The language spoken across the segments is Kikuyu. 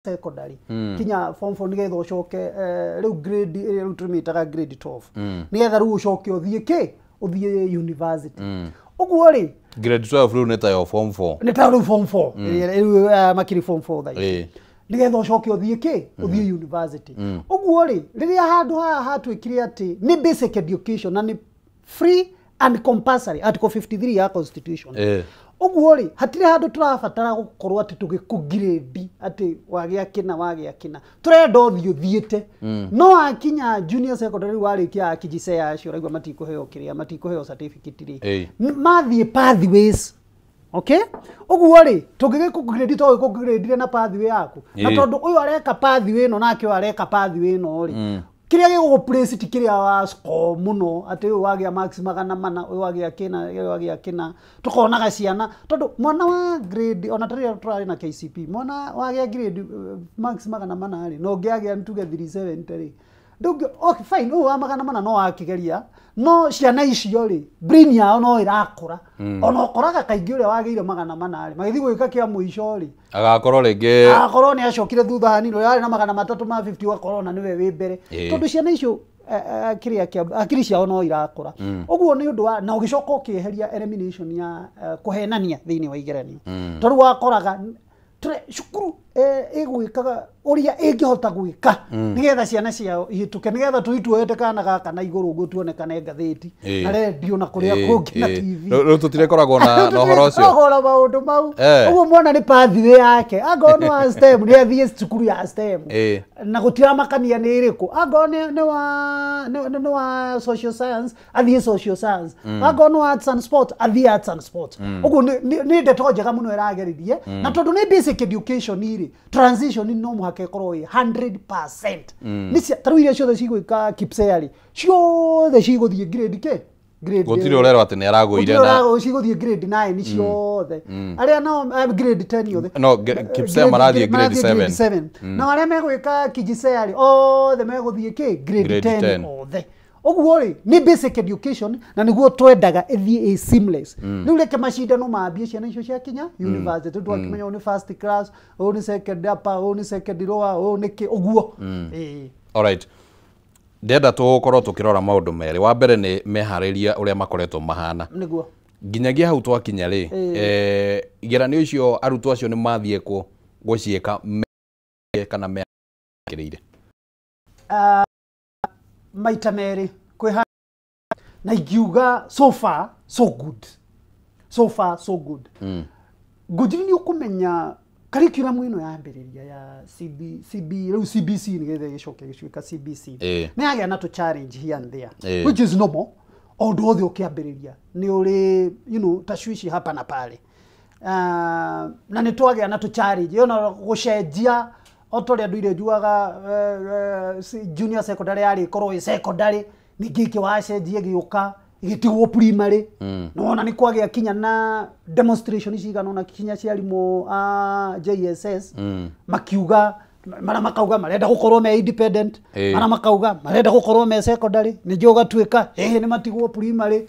Secondary kinya form 4, nigetha ucoke riu grade ĩrĩa rĩu tũmĩtaga grade 12, nigetha rĩu ũcoke ũthiĩ kĩ, ũthiĩ university. Ũguo rĩ, Grade 12 rĩu nĩ tayo form 4. Nĩ ta rĩu form 4 rĩu, makiri form 4 thaa ici, nigetha ũcoke ũthiĩ kĩ, ũthiĩ university. Ũguo rĩ, rĩrĩa handũ haha hatuĩkire atĩ nĩ basic education na nĩ free and compulsory, article 53 ya constitution, ũguo rĩ, hatirĩ handũ tũrabatara gũkorwo atĩ tũgĩkũngirĩndi atĩ wagĩa kĩna, wagĩa kĩna. Tũrenda ũthiĩ ũthiĩte, no wakinya junior secondary, warĩkia akijicea acio ũraigua matikũheo kĩrĩa, matikũheo certificate rĩ, mathiĩ pathways. Okay, ũguo rĩ, tũngĩgĩkũgrade, tũgĩkũgradire na pathway yaku na tondũ ũyũ areka pathway ĩno nake ũyũ areka pathway ĩno rĩ, kĩrĩa gĩgũgũ place ti kĩrĩa wa score mũno, atĩ ũyũ wagĩa marks 400, ũyũ wagĩa kĩna, ũyũ wagĩa kĩna. Tũkonaga ciana, tondũ mwana wa grade, ona tarĩrĩa tũrarĩ na KCP, mwana wagĩa grade marks 400 rĩ, na ũngĩ agĩa nĩ tuge 370 rĩ, ndũngĩ, okay, fine, ũyũ wa 400 no wakĩgeria, no ciana icio rĩ, brain yao no ĩrakũra. Ona ũkoraga kaingĩ ũrĩa wagĩire 400 rĩ, magĩthiĩ gwĩka kĩa mũico rĩ, Agakorwo rĩngĩ akorwo nĩ acokire thutha hanini. Ũrĩa warĩ na 350 ũgakorwo ona nĩwe wĩ mbere, tondũ ciana icio kĩrĩa kĩa akiri ciao no irakũra. Ũguo nĩ ũndũ wa na ũgĩcoka ũkĩeheria elimination ya kũhenania thĩinĩ wa igeranio, tondũ wakoraga cukuru ĩgwĩkaga ũrĩa ĩngĩhota gwĩka nĩgetha ciana ciao ihĩtũke, nĩgetha tũi tuoete kana gaka na igũrũ ũguo tuonekane ngathĩti na redio na kũrĩa kũngĩ na TV. Rĩu tũtirĩkoragwo na ũhoro ũcio. Tũtirĩkoragwo na maũndũ mau. Ũguo mwana nĩ pathway yake, angorwo nĩ wa STEM nĩ athiĩ cukuru ya STEM na gũtiramakania nĩ ĩrĩkũ, angorwo nĩ wa social science athiĩ social science, angorwo nĩ wa arts and sport athiĩ arts and sport. Ũguo nĩ ndeto njega mũno ĩrageririe, na tondũ nĩ basic education rĩ, transition no mũhaka ĩkorwo ĩ 100%. Nĩ cia ta rĩu iria ciothe cigwĩka KPSEA rĩ, ciothe cigũthiĩ grade kĩ, grade Gũtirĩ ũrerwo atĩ nĩ aragũire gũtirĩ na cigũthiĩ grade 9 ciothe, arĩa nao grade 10 othe. No, KPSEA marathiĩ grade 7. 7, na arĩa megwĩka KJSEA rĩ, othe megũthiĩ kĩ, grade Grade 10 10. Othe. Ũguo rĩ, nĩ basic education na nĩguo twendaga ĩthiĩ ĩ seamless. Rĩu reke macindano mambie ciana icio ciakinya university, tondũ twakĩmenya ũyũ nĩ first class, ũyũ nĩ second upper, ũyũ nĩ second lower, ũyũ nĩ kĩ, ũguo. Ĩĩ. Alright. Ndĩrenda tũkorwo tũkĩrora maũndũ merĩ. Wa mbere nĩ meharĩria ũrĩa makoretwo mahana. Nĩguo. Nginyagia hau twakinya rĩ, igeranio icio arutwo acio nĩ mathiĩ kũ gũciĩka kana mekĩrĩire? Maita merĩ kwĩ na ingiuga so far so good, so far so good. Ngũnjiri nĩ ũkũmenya curriculum ĩno yambĩrĩria ya CB, CB, rĩu CBC, nĩgetha ĩgĩcoke gĩcuĩka CBC, nĩ yagĩa na tũ challenge here and there, which is normal. O ũndũ wothe ũkĩambĩrĩria nĩ ũrĩ tashwishi hapa na pale. Na nĩ twagĩa na tũ challenge ona gũcenjia, o ta ũrĩa ndũire njugaga, junior secondary yarĩ ĩkorwo ĩ secondary, ningĩ ĩkĩwacenjia ĩgĩũka ĩgĩtigwo primary. Nĩwona nĩ kwagĩa kinya na demonstration cigana ũna kinya cia arimũ a JSS, makiuga mara makauga marenda gũkorwo me independent, mara makauga marenda gũkorwo me secondary, ningĩ ũgatuĩka ĩhĩ nĩ matigwo primary.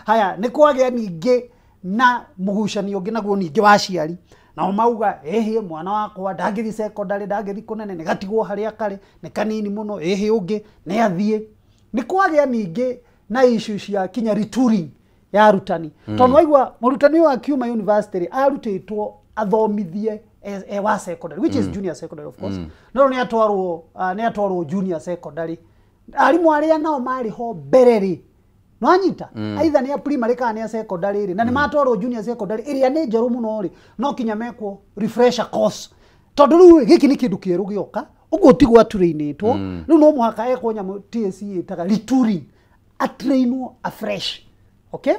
Haya, nĩ kwagĩa ningĩ na mũgucanio ũngĩ naguo ningĩ wa aciari, nao mauga ĩhĩ mwana wakwa ndangĩthiĩ secondary, ndangĩthiĩ kũnene, nĩ gatigwo harĩa karĩ, nĩ kanini mũno, ĩhĩ ũngĩ nĩ athiĩ. Nĩ kwagĩa ningĩ na issue cia kinya retooling ya arutani, tondũ waigua mũrutani ũyũ akiuma university rĩ, arutĩtwo athomithie e wa secondary, which is junior secondary of course, no nĩ atwarwo nĩ atwarwo junior secondary. Arimũ arĩa nao marĩ ho mbere rĩ, nwanyita aitha nĩ a primary kana nĩ a secondary rĩ, na nĩ matwarwo junior secondary ĩrĩa nĩ njerũ mũno rĩ, no kinya mekwo refresher course, tondũ rĩu rĩ, gĩkĩ nĩ kĩndũ kĩerũ gĩoka ũguo tiguo atrainĩtwo. Rĩu no mũhaka ekwo nyamũ TSC ĩtaga retooling, atrainwo afresh. Okay,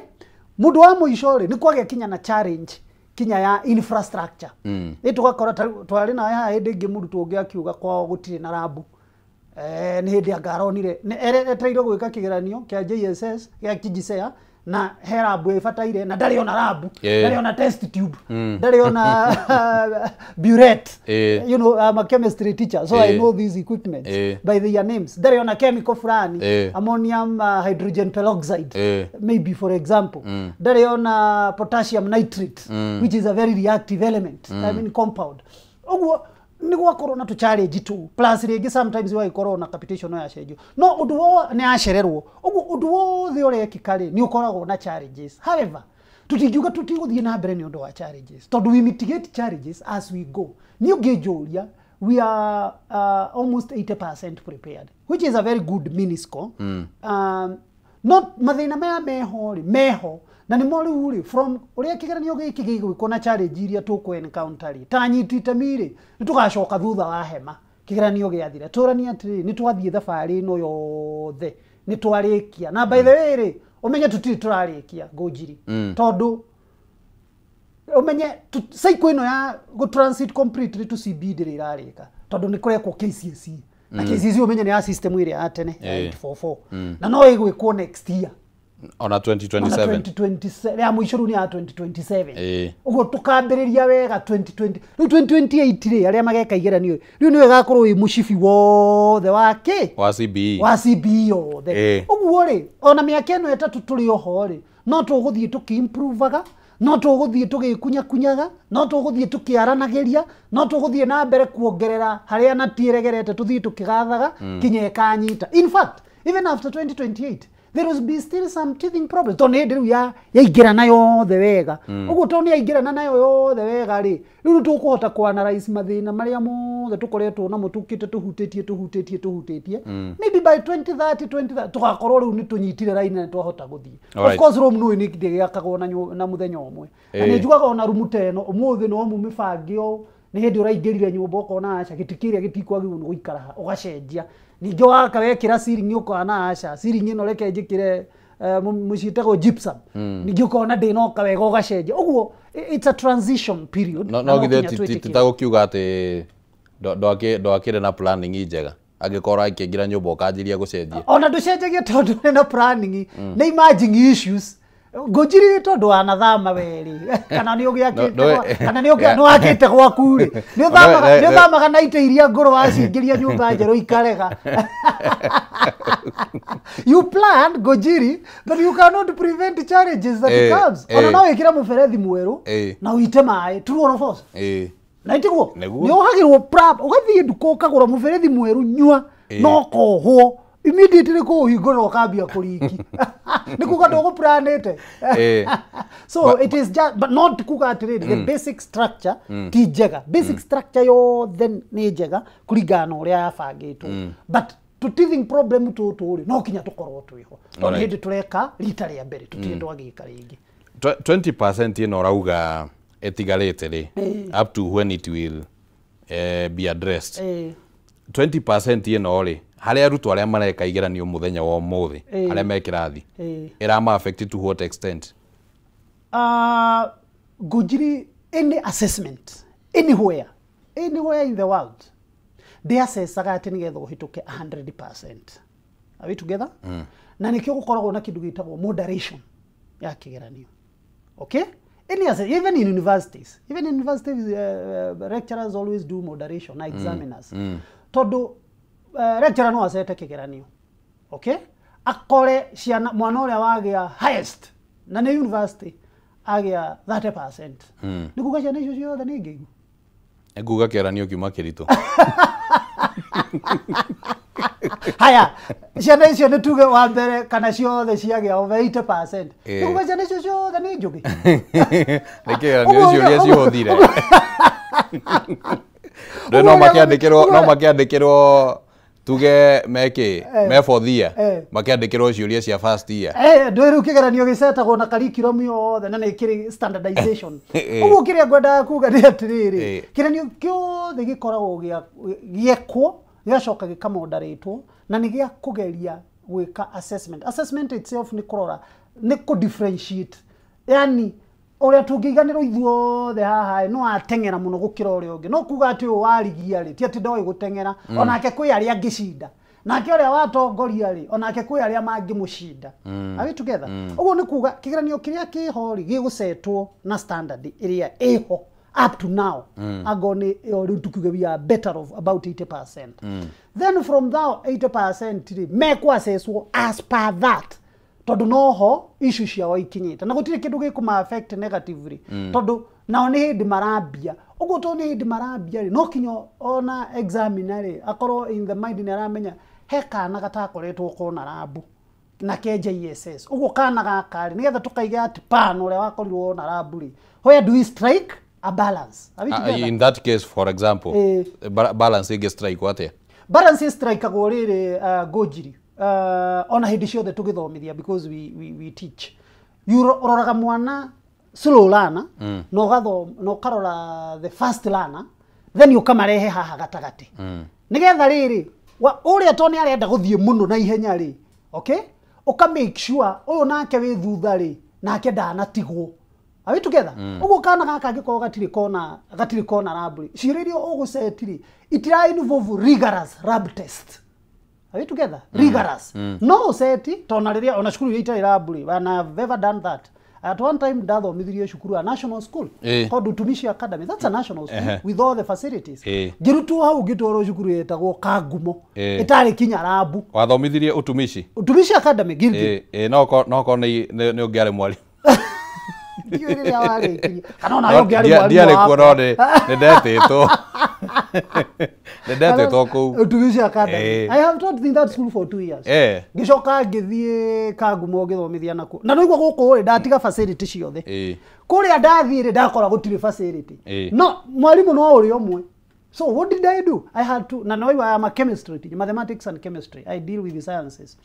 mũndũ wa mũico rĩ, nĩ kwagĩa kinya na challenge kinya ya infrastructure. Ĩ tũgakora twarĩ na haha hĩndĩ ĩngĩ mũrutwo ũngĩ akiuga kwao gũtirĩ na rabu. Nĩ hĩndĩ anga aronire etereirwo gwĩka kĩgeranio kĩa JSS gĩa KJSEA na he rabu ĩbataire na ndarĩ ona rabu, ndarĩ ona test tube, ndarĩ ona burette. I'm a chemistry teacher, so I know these equipment by their names. Ndarĩ ona chemical fulani, ammonium hydrogen peroxide, maybe, for example, ndarĩ ona potassium nitrate, which is a very reactive element, I mean compound. Ũguo Nĩ gwakorwo na tũ-challenge tu plus rĩngĩ sometimes wagĩkorwo na capitation no yacenjio, no ũndũ wo nĩ yacererwo. Ũguo ũndũ wothe ũrekĩka rĩ, nĩ ũkoragwo na challenges. However, tũtingiuga tũtigũthiĩ na mbere nĩ ũndũ wa challenges, tondũ we mitigate challenges as we go. Niĩ ũngĩnjũria, we are almost 80% prepared, which is a very good mini score. Not mathĩna maya meho rĩ, meho na nĩmo rĩu rĩ, from ũrĩa kĩgeranio gĩkĩ gĩgwĩkwo na challenge iria tũkũ encounter rĩ, ta nyiti itemi rĩ, nĩ tũgacoka thutha wa hema kĩgeranio gĩathira, tũranie atĩrĩrĩ, nĩ twathiĩ thabarĩ ĩno yothe, nĩ twarĩkia. Na by the way rĩ, ũmenye tũtirĩ tũrarĩkia, Ngũnjiri, tondũ ũmenye cycle ĩno ya gũ transit completely to CB ndĩrĩ ĩrarĩka, tondũ nĩ kũrekwo KCSE, na KCSE ũmenye nĩ ya system ĩrĩa ya tene ya 844, na no ĩgwĩkwo next year. Ona 2027. 2027 ya mũico rĩu nĩ ya 2027. Ũguo tũkambĩrĩria wega 2020, rĩu 2028 rĩ, arĩa mageka igeranio rĩu nĩwe ĩgakorwo wĩ mũcibi wothe wa kĩ? Wa CBE. Wa CBE yothe. Ũguo rĩ, ona mĩaka ĩno 3 tũrĩ oho rĩ, no tũgũthiĩ tũkĩ-improvaga, no tũgũthiĩ tũgĩkunyakunyaga, no tũgũthiĩ tũkĩaranagĩria, no tũgũthiĩ na mbere kuongerera harĩa natiĩregerete, tũthiĩ tũkĩgathaga kinya ĩkanyita. In fact, even after 2028 there will be still some teething problems, tondũ nĩ hĩndĩ rĩu yaingĩrana yothe wega. Ũguo tondũ nĩ yaingĩrana nayo yothe wega rĩ, rĩu nĩ tũkũhota kũ-analyze mathĩna marĩa mothe tũkoretwo namo tũkĩte tũhutĩtie tũhutĩtie tũhutĩtie. Maybe by 2030 2030 tũgakorwo rĩu nĩ tũnyitire raini na twahota gũthiĩ. Of course, room nĩ ndĩgĩakagwo na mũthenya ũmwe, na nĩ njugaga ona rumu ta ĩno ũmũthĩ no mũmĩbange ũũ, nĩ hĩndĩ ũraingĩrire nyũmba ũkona aca gĩtĩ kĩrĩa gĩtikwagĩrĩirwo nĩ gũikara haha, ũgacenjia. Ningĩ waka wekĩra ceiling ũkona aca ceiling ĩno reke njĩkĩre mũciĩtagwo gypsum, ningĩ ũkona ndĩnoka wega ũgacenjia. Ũguo it's a transition period. No githĩ titagũkiuga atĩ ndwakĩrĩ na planning njega, angĩkorwo akĩingĩra nyũmba ũkanjĩria gũcenjia? Ona ndũcenjagia tondũ nĩ na planning, nĩ emerging issues. Ngũnjiri, tondũ wanathama werĩ, kana nĩ ũgĩakĩte, kana nĩ wakĩte gwaku rĩ, nĩ ũthamaga na itĩ iria ngũrũ wacingĩria nyũmba njerũ ikarega. You plan, Ngũnjiri, but you cannot prevent challenges that comes. Ona no wĩkĩre mũberethi mwerũ na ũite maĩ, true or false? Na itiguo nĩ ũhagĩrwo prap, ũgathiĩ nduka ũkagũra mũberethi mwerũ nyua, no kohwo immediately kũũhingũra ũkambia kũriki, nĩ kuga ndũgũplanĩte. So it is just, but not kuga atĩrĩrĩ, the basic structure ti njega. Basic structure yothe nĩ njega kũringana na ũrĩa yabangĩtwo, but tũ teething problem tũtũ rĩ, no kinya tũkorwo twĩho, tondũ nĩ hĩndĩ tũreka rita rĩa mbere, tũtirĩ twagĩka rĩngĩ. 20% ĩno ũrauga ĩtigarĩte rĩ, up to when it will be addressed, 20% ĩno rĩ, harĩ arutwo arĩa mareka igeranio mũthenya wa ũmũthĩ, arĩa me kĩrathi, ĩrama affect to what extent? Ngũnjiri, any assessment anywhere, anywhere in the world, ndĩacecaga atĩ nĩgetha ũhĩtũke 100%. Are we together? Na nĩkĩo gũkoragwo na kĩndũ gĩtagwo moderation ya kĩgeranio. Okay, any even in universities, even in universities, lecturers always do moderation na examiners, tondũ lecturer no acete kĩgeranio, okay, akore ciana mwana ũrĩa wagĩa highest na nĩ university agĩa 30%, nĩ kuga ciana icio ciothe nĩ ngĩgu? Nguga kĩgeranio kiuma kĩritũ. Haya, ciana icio nĩ tuge wa mbere kana ciothe ciagĩa over 80%, nĩ kuga ciana icio ciothe nĩ njũgĩ? Nĩ kĩgeranio ciũria cihũthire. No makĩandĩkĩrwo, no makĩandĩkĩrwo, tuge mekĩ me fourth year, makĩandĩkĩrwo ciũria cia first year. Ndũĩ rĩu kĩgeranio gĩcetagwo na curriculum yothe na nĩ kĩrĩ standardization. Ũguo kĩrĩa ngwendaga kuga nĩ atĩrĩrĩ, kĩgeranio kĩothe gĩkoragwo gĩekwo, gĩgacoka gĩkamodarĩtwo, na nĩ gĩa kũgeria gwĩka assessment. Assessment itself nĩ kũrora, nĩ kũ differentiate, yani ũrĩa tũngĩiganĩrwo ithuothe haha, no ateng'era mũno gũkĩra ũrĩa ũngĩ, no kuga atĩ ũyũ warigia rĩ, ti atĩ ndoĩ gũteng'era, onake kwĩ arĩa angĩcinda, nake ũrĩa watongoria rĩ, onake kwĩ arĩa mangĩmũcinda. Are we together? Ũguo nĩ kuga kĩgeranio kĩrĩa kĩho rĩ, gĩgũcetwo na standard ĩrĩa ĩho up to now. Angorwo nĩ ĩyo rĩu tukiuge we are better off about 80%, then from that 80% rĩ, mekũ-assesswo as per that, tondũ noho issue ciao ikinyĩte na gũtirĩ kĩndũ gĩkũma affect negatively, tondũ Nao nĩ hĩndĩ marambia. Ũguo to nĩ hĩndĩ marambia rĩ, no kinya ona examiner rĩ, akorwo in the mind nĩ aramenya he kana gatakoretwo kona rabu na ke JSS. Ũguo kana gaka rĩ, nĩgetha tũkaige at pan ũrĩa wakorirwo ona rabu rĩ, where do we strike a balance? Are we together? In that case, for example, balance ĩngĩ strike atĩa? Balance strikeagwo rĩrĩ Ngũnjiri, ona hĩndĩ ciothe tũgĩthomithia, because we teach. Ũroraga mwana slow learner, na ũkarora the fast learner, then ũkamarehe haha gatagatĩ. Nĩgetha rĩrĩ, ũrĩa to nĩ arenda gũthiĩ mũno na ihenya rĩ, okay? Ũka make sure ũyũ nake wĩ thutha rĩ, nake ndanatigwo. Are we together? Ũguo kana gaka angĩkorwo gatirĩ kona lab rĩ, ciũria iria ũgũceti rĩ, itira involve rigorous lab test. Are we together? Rigorous. No ũceti, tondũ rĩrĩa ona cukuru iria itarĩ lab rĩ, and I've ever done that. At one time ndathomithirie cukuru a national school called Utumishi Academy. That's a national school with all the facilities. Ngĩrutwo hau ngĩtwarwo cukuru yetagwo Kangumo, ĩtarĩ kinya rabu. Wathomithirie Utumishi? Utumishi Academy, Gilgil. No korwo nĩ ũngĩarĩ mwarimũ. Ndiũĩ rĩrĩa warĩkirie. Kana ona we ũngĩarĩ mwarimũ Ndiarĩ wakwa. Kuo no nĩ ndetĩtwo. Nĩ ndetĩtwo kũu. Utumishi Academy. I have taught in that school for 2 years. Ngĩcoka ngĩthiĩ Kangumo ngĩthomithia nakuo. Na nĩguo gũkũ rĩ, ndatiga facility ciothe. Kũrĩa ndathiĩ rĩ, ndakora gũtirĩ facility. No mwarimũ no ũrĩa ũmwe. So what did I do? I had to, na no, I am a chemistry teacher, mathematics and chemistry. I deal with the sciences.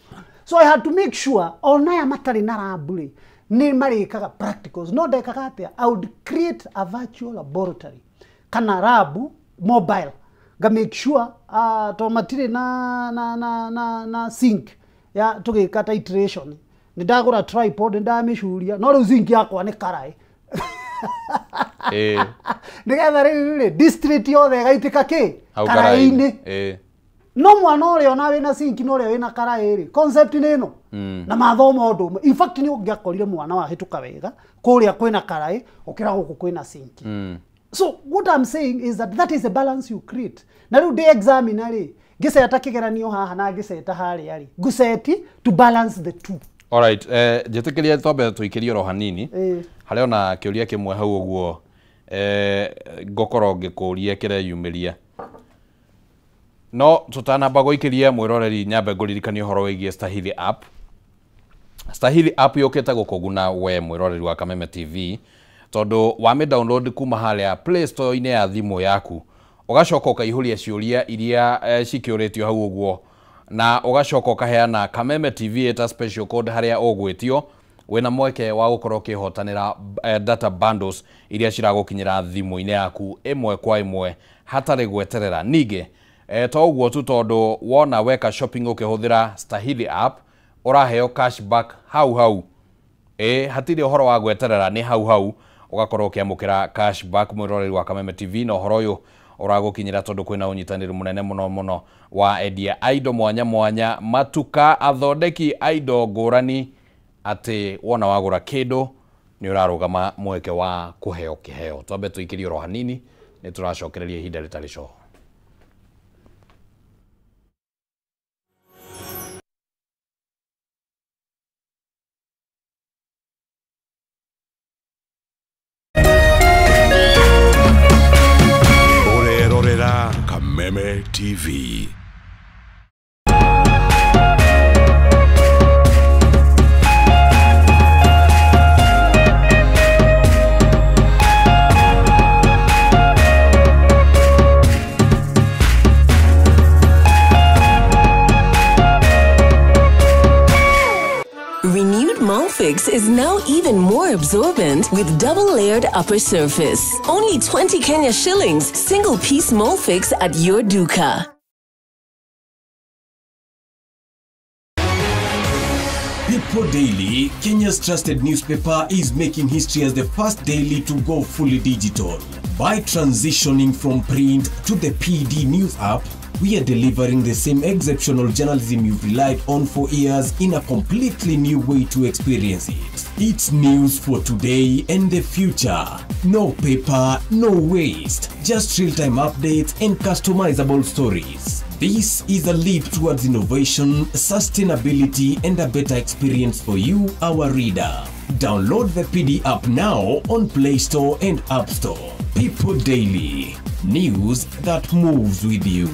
So I had to make sure ona aya matarĩ na lab rĩ, nĩ marĩkaga practicals. No ndekaga atĩa? I would create a virtual laboratory kana lab mobile. Nga make sure to matirĩ na sink ya tũgĩka titration. Nĩ ndagũra tripod, nĩ ndamĩcuria, no rĩu sink yakwa nĩ karaĩ. Nĩgetha rĩu rĩ, district yothe ĩgaitĩka kĩ? Karaĩ-inĩ. No mwana ũrĩa ona wĩna sink na ũrĩa wĩna karaĩ rĩ, concept nĩ ĩno. Na mathoma ũndũ ũmwe. In fact nĩ ũngĩakorire mwana wahĩtũka wega kũrĩa kwĩna karaĩ gũkĩra gũkũ kwĩna sink. So what I'm saying is that that is a balance you create. Na rĩu ndĩ examiner rĩ, ngĩceta kĩgeranio haha na ngĩceta harĩa rĩ, ngũceti to balance the two. Alright, njĩtĩkĩrie twambe tũikĩrie oro hanini. Harĩ ona kĩũria kĩmwe hau ũguo ngũkorwo ngĩkũria kĩreyumĩria. No tũtanamba gũikĩria mwĩroreri, nyambe ngũririkanie ũhoro wĩgiĩ Stahili app. Stahili app yũkĩte gũkũguna we mwĩroreri wa Kameme TV, tondũ wamĩ download kuma harĩa Play Store-inĩ ya thimũ yaku, ũgacoka ũkaihũria ciũria iria cikĩũrĩtio hau ũguo, na ũgacoka ũkaheana Kameme TV ĩta special code harĩa ũgwĩtio, wĩna mweke wa gũkorwo ũkĩhotanĩra data bundles iria ciragũkinyĩra thimũ-inĩ yaku ĩmwe kwa ĩmwe hatarĩ gweterera. Ningĩ to ũguo tu, tondũ wona weka shopping ũkĩhũthĩra Stahili app, ũraheo cashback hau hau. Hatirĩ ũhoro wa gweterera, nĩ hau hau ũgakorwo ũkĩamũkĩra cashback mwĩroreri wa Kameme TV. Na ũhoro ũyũ ũragũkinyĩra tondũ kwĩna ũnyitanĩri mũnene mũno mũno wa endia a indo mwanya mwanya, matuka, athondeki a indo ngũrani, atĩ wona wagũra kĩndũ nĩ ũrarũgama mweke wa kũheo kĩheo. Twambe tũikĩrie oro hanini, nĩ tũracokereria ihinda rĩtarĩ coho. Kameme TV. Renewed Molfix is now even more absorbent with double-layered upper surface. Only 20 Kenya shillings, single-piece Molfix at your duka. People Daily, Kenya's trusted newspaper, is making history as the first daily to go fully digital. By transitioning from print to the PD News app, we are delivering the same exceptional journalism you've relied on for years in a completely new way to experience it. It's news for today and the future. No paper, no waste. Just real-time updates and customizable stories. This is a leap towards innovation, sustainability, and a better experience for you, our reader. Download the PD app now on Play Store and App Store. People Daily, news that moves with you.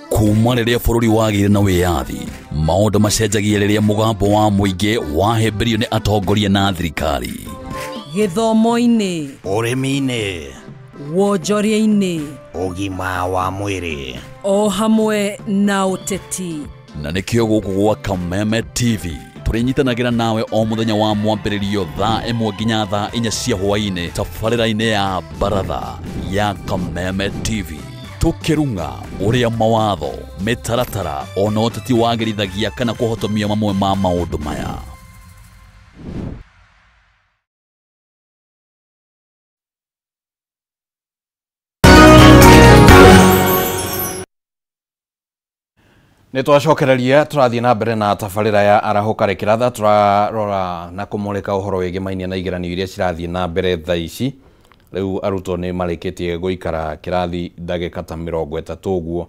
Kuma rĩrĩa bũrũri wagĩire na wĩyathi, maũndũ macenjagia rĩrĩa mũgambo wa mũingĩ wahĩmbĩrio nĩ atongoria na thirikari. Gĩthomo-inĩ, ũrĩmi-inĩ, wonjoria-inĩ, ũgima wa mwĩrĩ, o hamwe na ũteti. Na nĩkĩo gũkũ gwa Kameme TV tũrĩnyitanagĩra nawe o mũthenya wa mwambĩrĩrio thaa 1 nginya thaa 4 cia hwaĩ-inĩ tabarĩra-inĩ ya Baratha ya Kameme TV. Tukirunga uria mawatho mitaratara ona ũteti wagĩrithagia kana kũhotomia mamwe ma maũndũ maya. Nĩ twacokereria tũrathiĩ na mbere na tabarĩra ya Arahũka Rĩkĩratha, tũrarora na kũmũrĩka ũhoro wĩgĩmainie na igeranio iria cirathiĩ na mbere thaa ici. Rĩu arutwo nĩ marĩkĩtie gũikara kĩrathi ndagĩka ta 30 ũguo.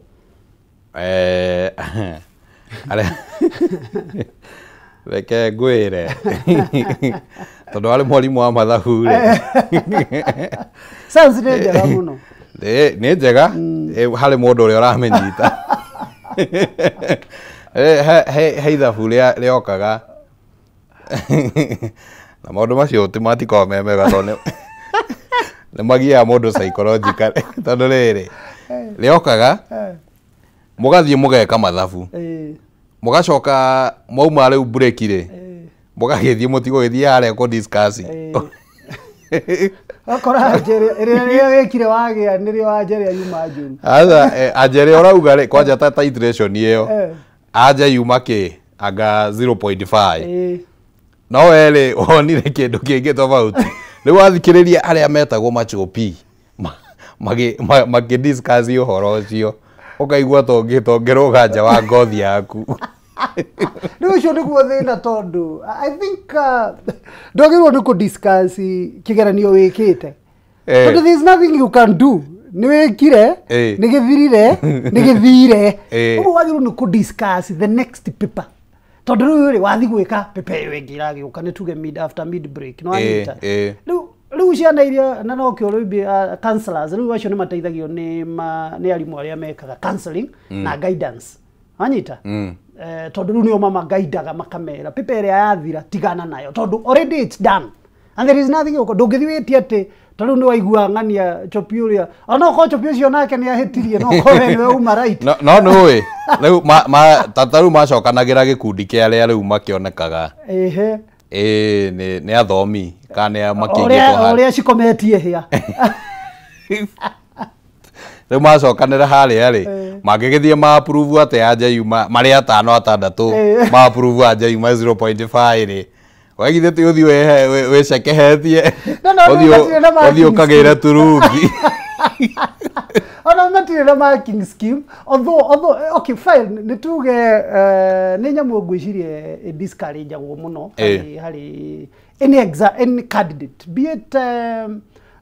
Reke ngwĩre tondũ warĩ mwarimũ wa mathabu rĩ. Science nĩ njega mũno. Nĩ njega harĩ mũndũ ũrĩa ũramĩnyita. He ithabu rĩokaga na maũndũ macio matikoragwo me mega tondũ nĩ magiaga mũndũ psychological tondũ rĩrĩ rĩokaga mũgathiĩ mũgeka mathabu mũgacoka mwauma rĩu break rĩ mũgagĩthiĩ mũtigũgĩthiĩ harĩa kũ discuss. Akora ĩrĩa wĩkire wagĩa nĩrĩo anja ĩrĩa yuma njũru. Aca anja ĩrĩa ũrauga rĩ kwanja ta titration ĩyo anja yuma kĩ anga 0.5 no we rĩ wonire kĩndũ kĩngĩ tofauti. Rĩu wathikĩrĩria arĩa metagwo machopi makĩ discuss ũhoro ũcio ũkaigua ta ũngĩrũga nja wa ngothi yaku. Rĩu ũcio nĩguo thĩna tondũ I think ndwagĩrĩirwo nĩ kũ discuss kĩgeranio wĩkĩte tondũ there is nothing you can do. Nĩ wĩkire, nĩ gĩthirire, nĩ gĩthire. Ũguo wagĩrĩirwo nĩ kũ discuss the next paper tondũ rĩu rĩ wathi gwĩka paper ĩyo ĩngĩ ĩragĩũka nĩ tuge mid after mid break no wanyita. Rĩu ciana iria na no kĩo rĩu counselors rĩu acio nĩ mateithagio nĩ arimũ arĩa mekaga counseling na guidance wanyita. Tondũ rĩu nĩo mamagaidaga makamera paper ĩrĩa yathira tigana nayo tondũ already it's done and there is nothing ndũngĩthiĩ wĩtie atĩ ta rĩu nĩ waigua ng'ania chopi ũrĩa ona okorwo chopi ũcio nake nĩ ahĩtirie no okorwo we nĩwe uma right. No nĩũĩ rĩu ta rĩu macokanagĩra gĩkundi kĩa arĩa rĩu makĩonekaga nĩ athomi kana nĩ makĩingĩtwo harĩa ũrĩa cikometie hĩa. Rĩu macokanĩra harĩa rĩ mangĩgĩthiĩ ma approve atĩ anja yuma marĩ atano atandatũ ma approve anja yuma 0.5 rĩ wagithĩ ti ũthiĩ wĩcekehetie ũthiĩ ũkagĩre turungi. Ona matirĩ na marking scheme although okay fine nĩ tuge nĩ nyamũ ngwĩciria ĩ discourage-agwo mũno harĩ any exam any candidate be it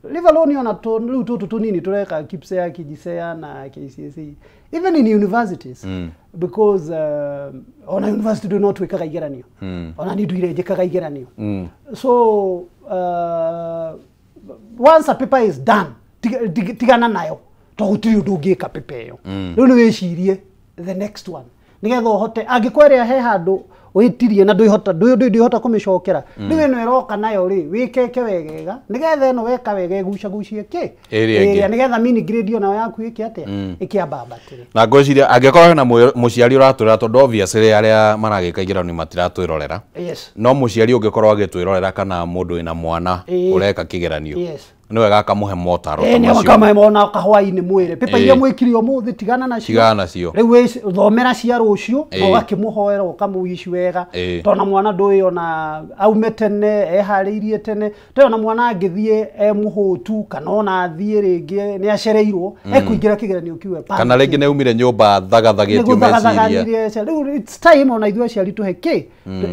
leave alone ona rĩu tũtũ tũnini tũreka KPSEA, KJSEA na KCSE even in universities because ona university do not twĩkaga igeranio ona niĩ nduire njĩkaga igeranio. So once a paper is done tigana nayo tondũ gũtirĩ ũndũ ũngĩka paper ĩyo. Rĩu nĩ wĩcirie the next one nĩgetha ũhote angĩkorwo ĩrĩa he handũ wĩtirie na ndwĩhota kũmĩcokera rĩu ĩno ĩroka nayo rĩ wĩkeke wegega nĩgetha ĩno weka wega ĩgucagucie kĩ ĩrĩa nĩgetha mini grade onayo yaku ĩke atĩa ĩkĩambambatĩre. Na ngwĩciria angĩkorwo hena mũciari ũratwĩrora tondũ obviously arĩa maragĩka igeranio matiratwĩrorera. No mũciari ũngĩkorwo agĩtwĩrorera kana mũndũ wĩna mwana ũreka kĩgeranio nĩ wega akamũhe motaro ta macio. Nĩ mona kahwainĩ mwĩre paper iria mwĩkire ũmũthĩ tigana nacio rĩu thomera cia rũciũ na ũgakĩmũhoera ũkamũwici wega tondũ na mwana ndũĩ ona aume tene eharĩirie tene tondũ ona mwana angĩthiĩ e mũhũtu kana ona athiĩ rĩngĩ nĩ acereirwo ekũingĩra kĩgeranio kĩu kana rĩngĩ nĩ aumire nyũmba thagathagĩtio meciria. Rĩu it's time ona ithuĩ aciari tũhe kĩ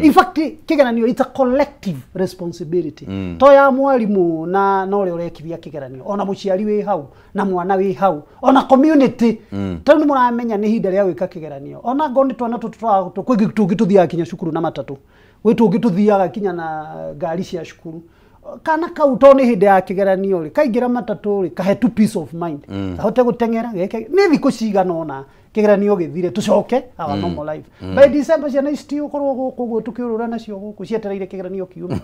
in fact kĩgeranio it's a collective responsibility to ya mwarimũ na ũrĩa ũrekithia kĩgeranio, ona mũciari wĩ hau na mwana wĩ hau, ona community. Tondũ nĩ mũramenya nĩ ihinda rĩa gwĩka kĩgeranio, ona ngorwo nĩ twana tũtũ kwĩ tũngĩ tũthiaga kinya cukuru na matatũ, gwĩ tũngĩ tũthiaga kinya na ngari cia cukuru. Kana kau to nĩ hĩndĩ ya kĩgeranio rĩ, kaingĩra matatũ rĩ, kahe tu peace of mind, kahote gũteng'era geke nĩ thikũ cigana ũna kĩgeranio gĩthire tũcoke our normal life. By December ciana ici citiũkorwo gũkũ ũguo tũkĩũrũra nacio gũkũ cietereire kĩgeranio kiume.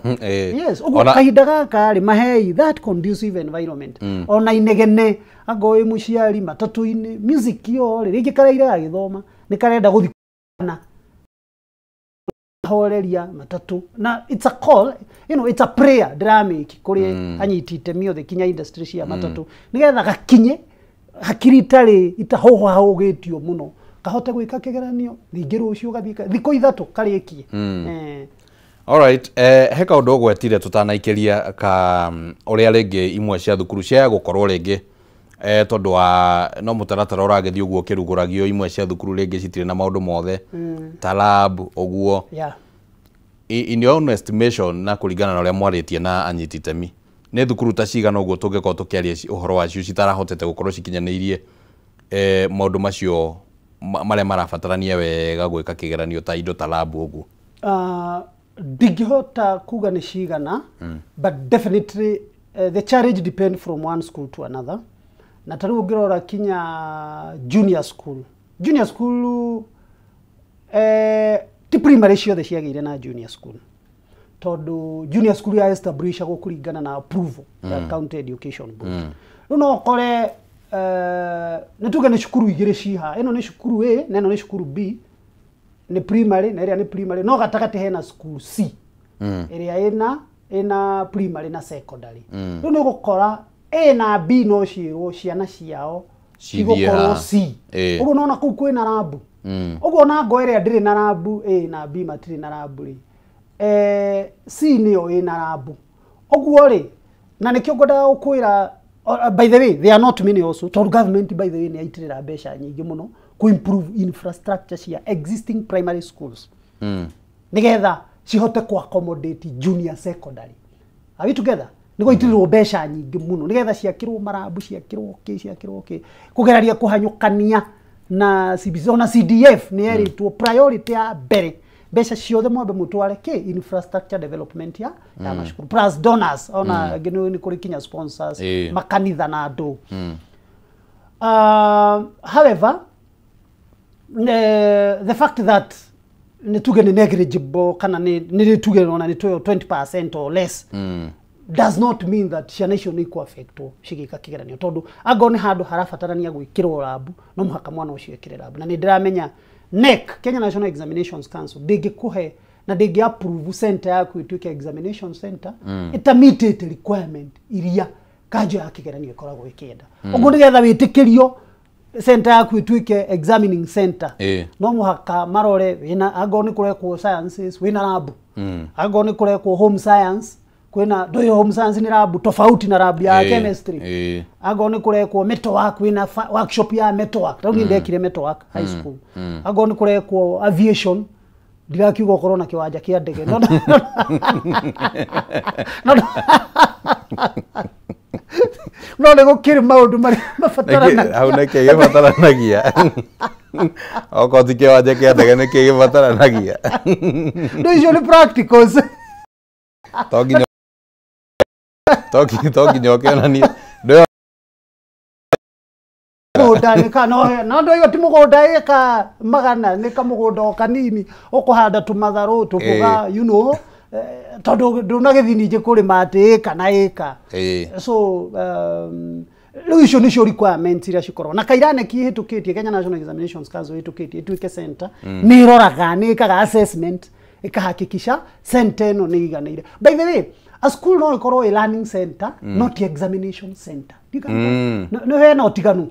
Yes, ũguo kahinda gaka rĩ, mahei that conducive environment. Ona inegene angorwo wĩ mũciari matatũ-inĩ, music ĩyo rĩ, rĩngĩ karaire gagĩthoma nĩ karenda gũthiĩ na horeria matatũ, na it's a call, you know, it's a prayer ndĩramĩki kũrĩ anyiti itemi othe kinya industry cia matatũ, nĩgetha gakinye hakiri itarĩ itahũhahũgĩtio mũno, kahote gwĩka kĩgeranio ningĩ rũciũ gathiĩ thikũ 3 karĩkie. Alright, he kaũndũ ũgwetire tũtanaikĩria ka ũrĩa rĩngĩ imwe cia thukuru cia gũkorwo rĩngĩ tondũ wa no mũtaratara ũragĩthiĩ ũguo ũkĩrugũragio, imwe cia thukuru rĩngĩ citirĩ na maũndũ mothe ta lab ũguo. In your own estimation na kũringana na ũrĩa mwarĩtie na anyiti itemi, nĩ thukuru ta cigana ũguo tũngĩkorwo tũkĩaria ũhoro wacio citarahotete gũkorwo cikinyanĩirie maũndũ macio marĩa marabatarania wega gwĩka kĩgeranio ta indo ta lab ũguo? Ndingĩhota kuga nĩ cigana, but definitely the challenge depend from one school to another. Na ta rĩu ũngĩrora kinya junior school, junior school ti primary ciothe ciagĩire na junior school, tondũ junior school ya establishagwo kũringana na approval ya county education board. Rĩu no ũkore nĩ tuge nĩ cukuru igĩrĩ ciha, ĩno nĩ cukuru A na ĩno nĩ cukuru B, nĩ primary na ĩrĩa nĩ primary, no gatagatĩ hena school C ĩrĩa ĩna primary na secondary. Rĩu nĩ ũgũkora A na B no ciĩrwo ciana ciao cigũkorwo C, ũguo nona kũu kwĩna rabu. Ũguo ona ngo ĩrĩa ndĩrĩ na rabu, A na B matirĩ na rabu rĩ, C nĩyo ĩna rabu. Ũguo rĩ, na nĩkĩo ngwendaga gũkwĩra, by the way, they are not many also, tondũ government by the way nĩ yaitĩrĩra mbeca nyingĩ mũno kũ improve infrastructure cia existing primary schools, nĩgetha cihote kũ accommodate junior secondary. Are we together? Nĩguo itĩrĩrwo mbeca nyingĩ mũno nĩgetha ciakĩrwo marabu, ciakĩrwo kĩ, ciakĩrwo kĩ, kũgeraria kũhanyũkania na CBC. Ona CDF nĩ yerĩtwo priority ya mbere, mbeca ciothe mwambe mũtware kĩ infrastructure development ya macukuru, plus donors, ona nĩ kũrĩ kinya sponsors, makanitha na andũ. However, the fact that nĩ tuge nĩ negligible kana nĩ tuge ona nĩ 20% or less does not mean that ciana icio nĩ ikũaffectwo cigĩka kĩgeranio, tondũ angorwo nĩ handũ harabatarania gwĩkĩrwo rabu, no mũhaka mwana ũcio ekĩre rabu. Na nĩ ndĩramenya KNEC, Kenya National Examinations Council, ndĩngĩkũhe na ndĩngĩ approve center yaku ĩtuĩke examination center ĩtamitĩte requirement iria kanjũ ya kĩgeranio ĩkoragwo ĩkĩenda. Ũguo nĩgetha wĩtĩkĩrio center yaku ĩtuĩke examining center, no mũhaka marore wĩna, angorwo nĩ kũrekwo sciences wĩna rabu, angorwo nĩ kũrekwo home science kwĩna ndoyo home science nĩ rabu tofauti na rabu ya chemistry, angorwo nĩ kũrekwo metalwork wĩna workshop ya metalwork, rĩu niĩ ndekire metalwork high school, angorwo nĩ kũrekwo aviation, ndirakiuga ũkorwo na kĩwanja kĩa ndege, no nĩ gũkĩrĩ maũndũ marĩa mabataranagia. Hau nĩkĩ gĩbataranagia? Okorwo ti kĩwanja kĩa ndege nĩkĩ gĩbataranagia? No icio nĩ practicals. To nginya ũkĩonanie mũgũnda nĩ ka no ndoiga ti mũgũnda ĩka magana, nĩ kamũgũnda o kanini ũkũhanda tũmatharũ tũmboga, you know, tondũ ndũnagĩthiĩ ningĩ kũrĩma atĩ ĩka na ĩka. So rĩu icio nĩcio requirements iria cikoragwo na kaira KNEC ĩhĩtũkĩtie, Kenya National Examinations Council ĩhĩtũkĩtie ĩtuĩke center, nĩ ĩroraga, nĩ ĩkaga assessment, ĩkahakikisha center ĩno nĩ ĩiganĩire. By the way, a school no ĩkorwo ĩ learning center, not examination center. Nĩ hena ũtiganu.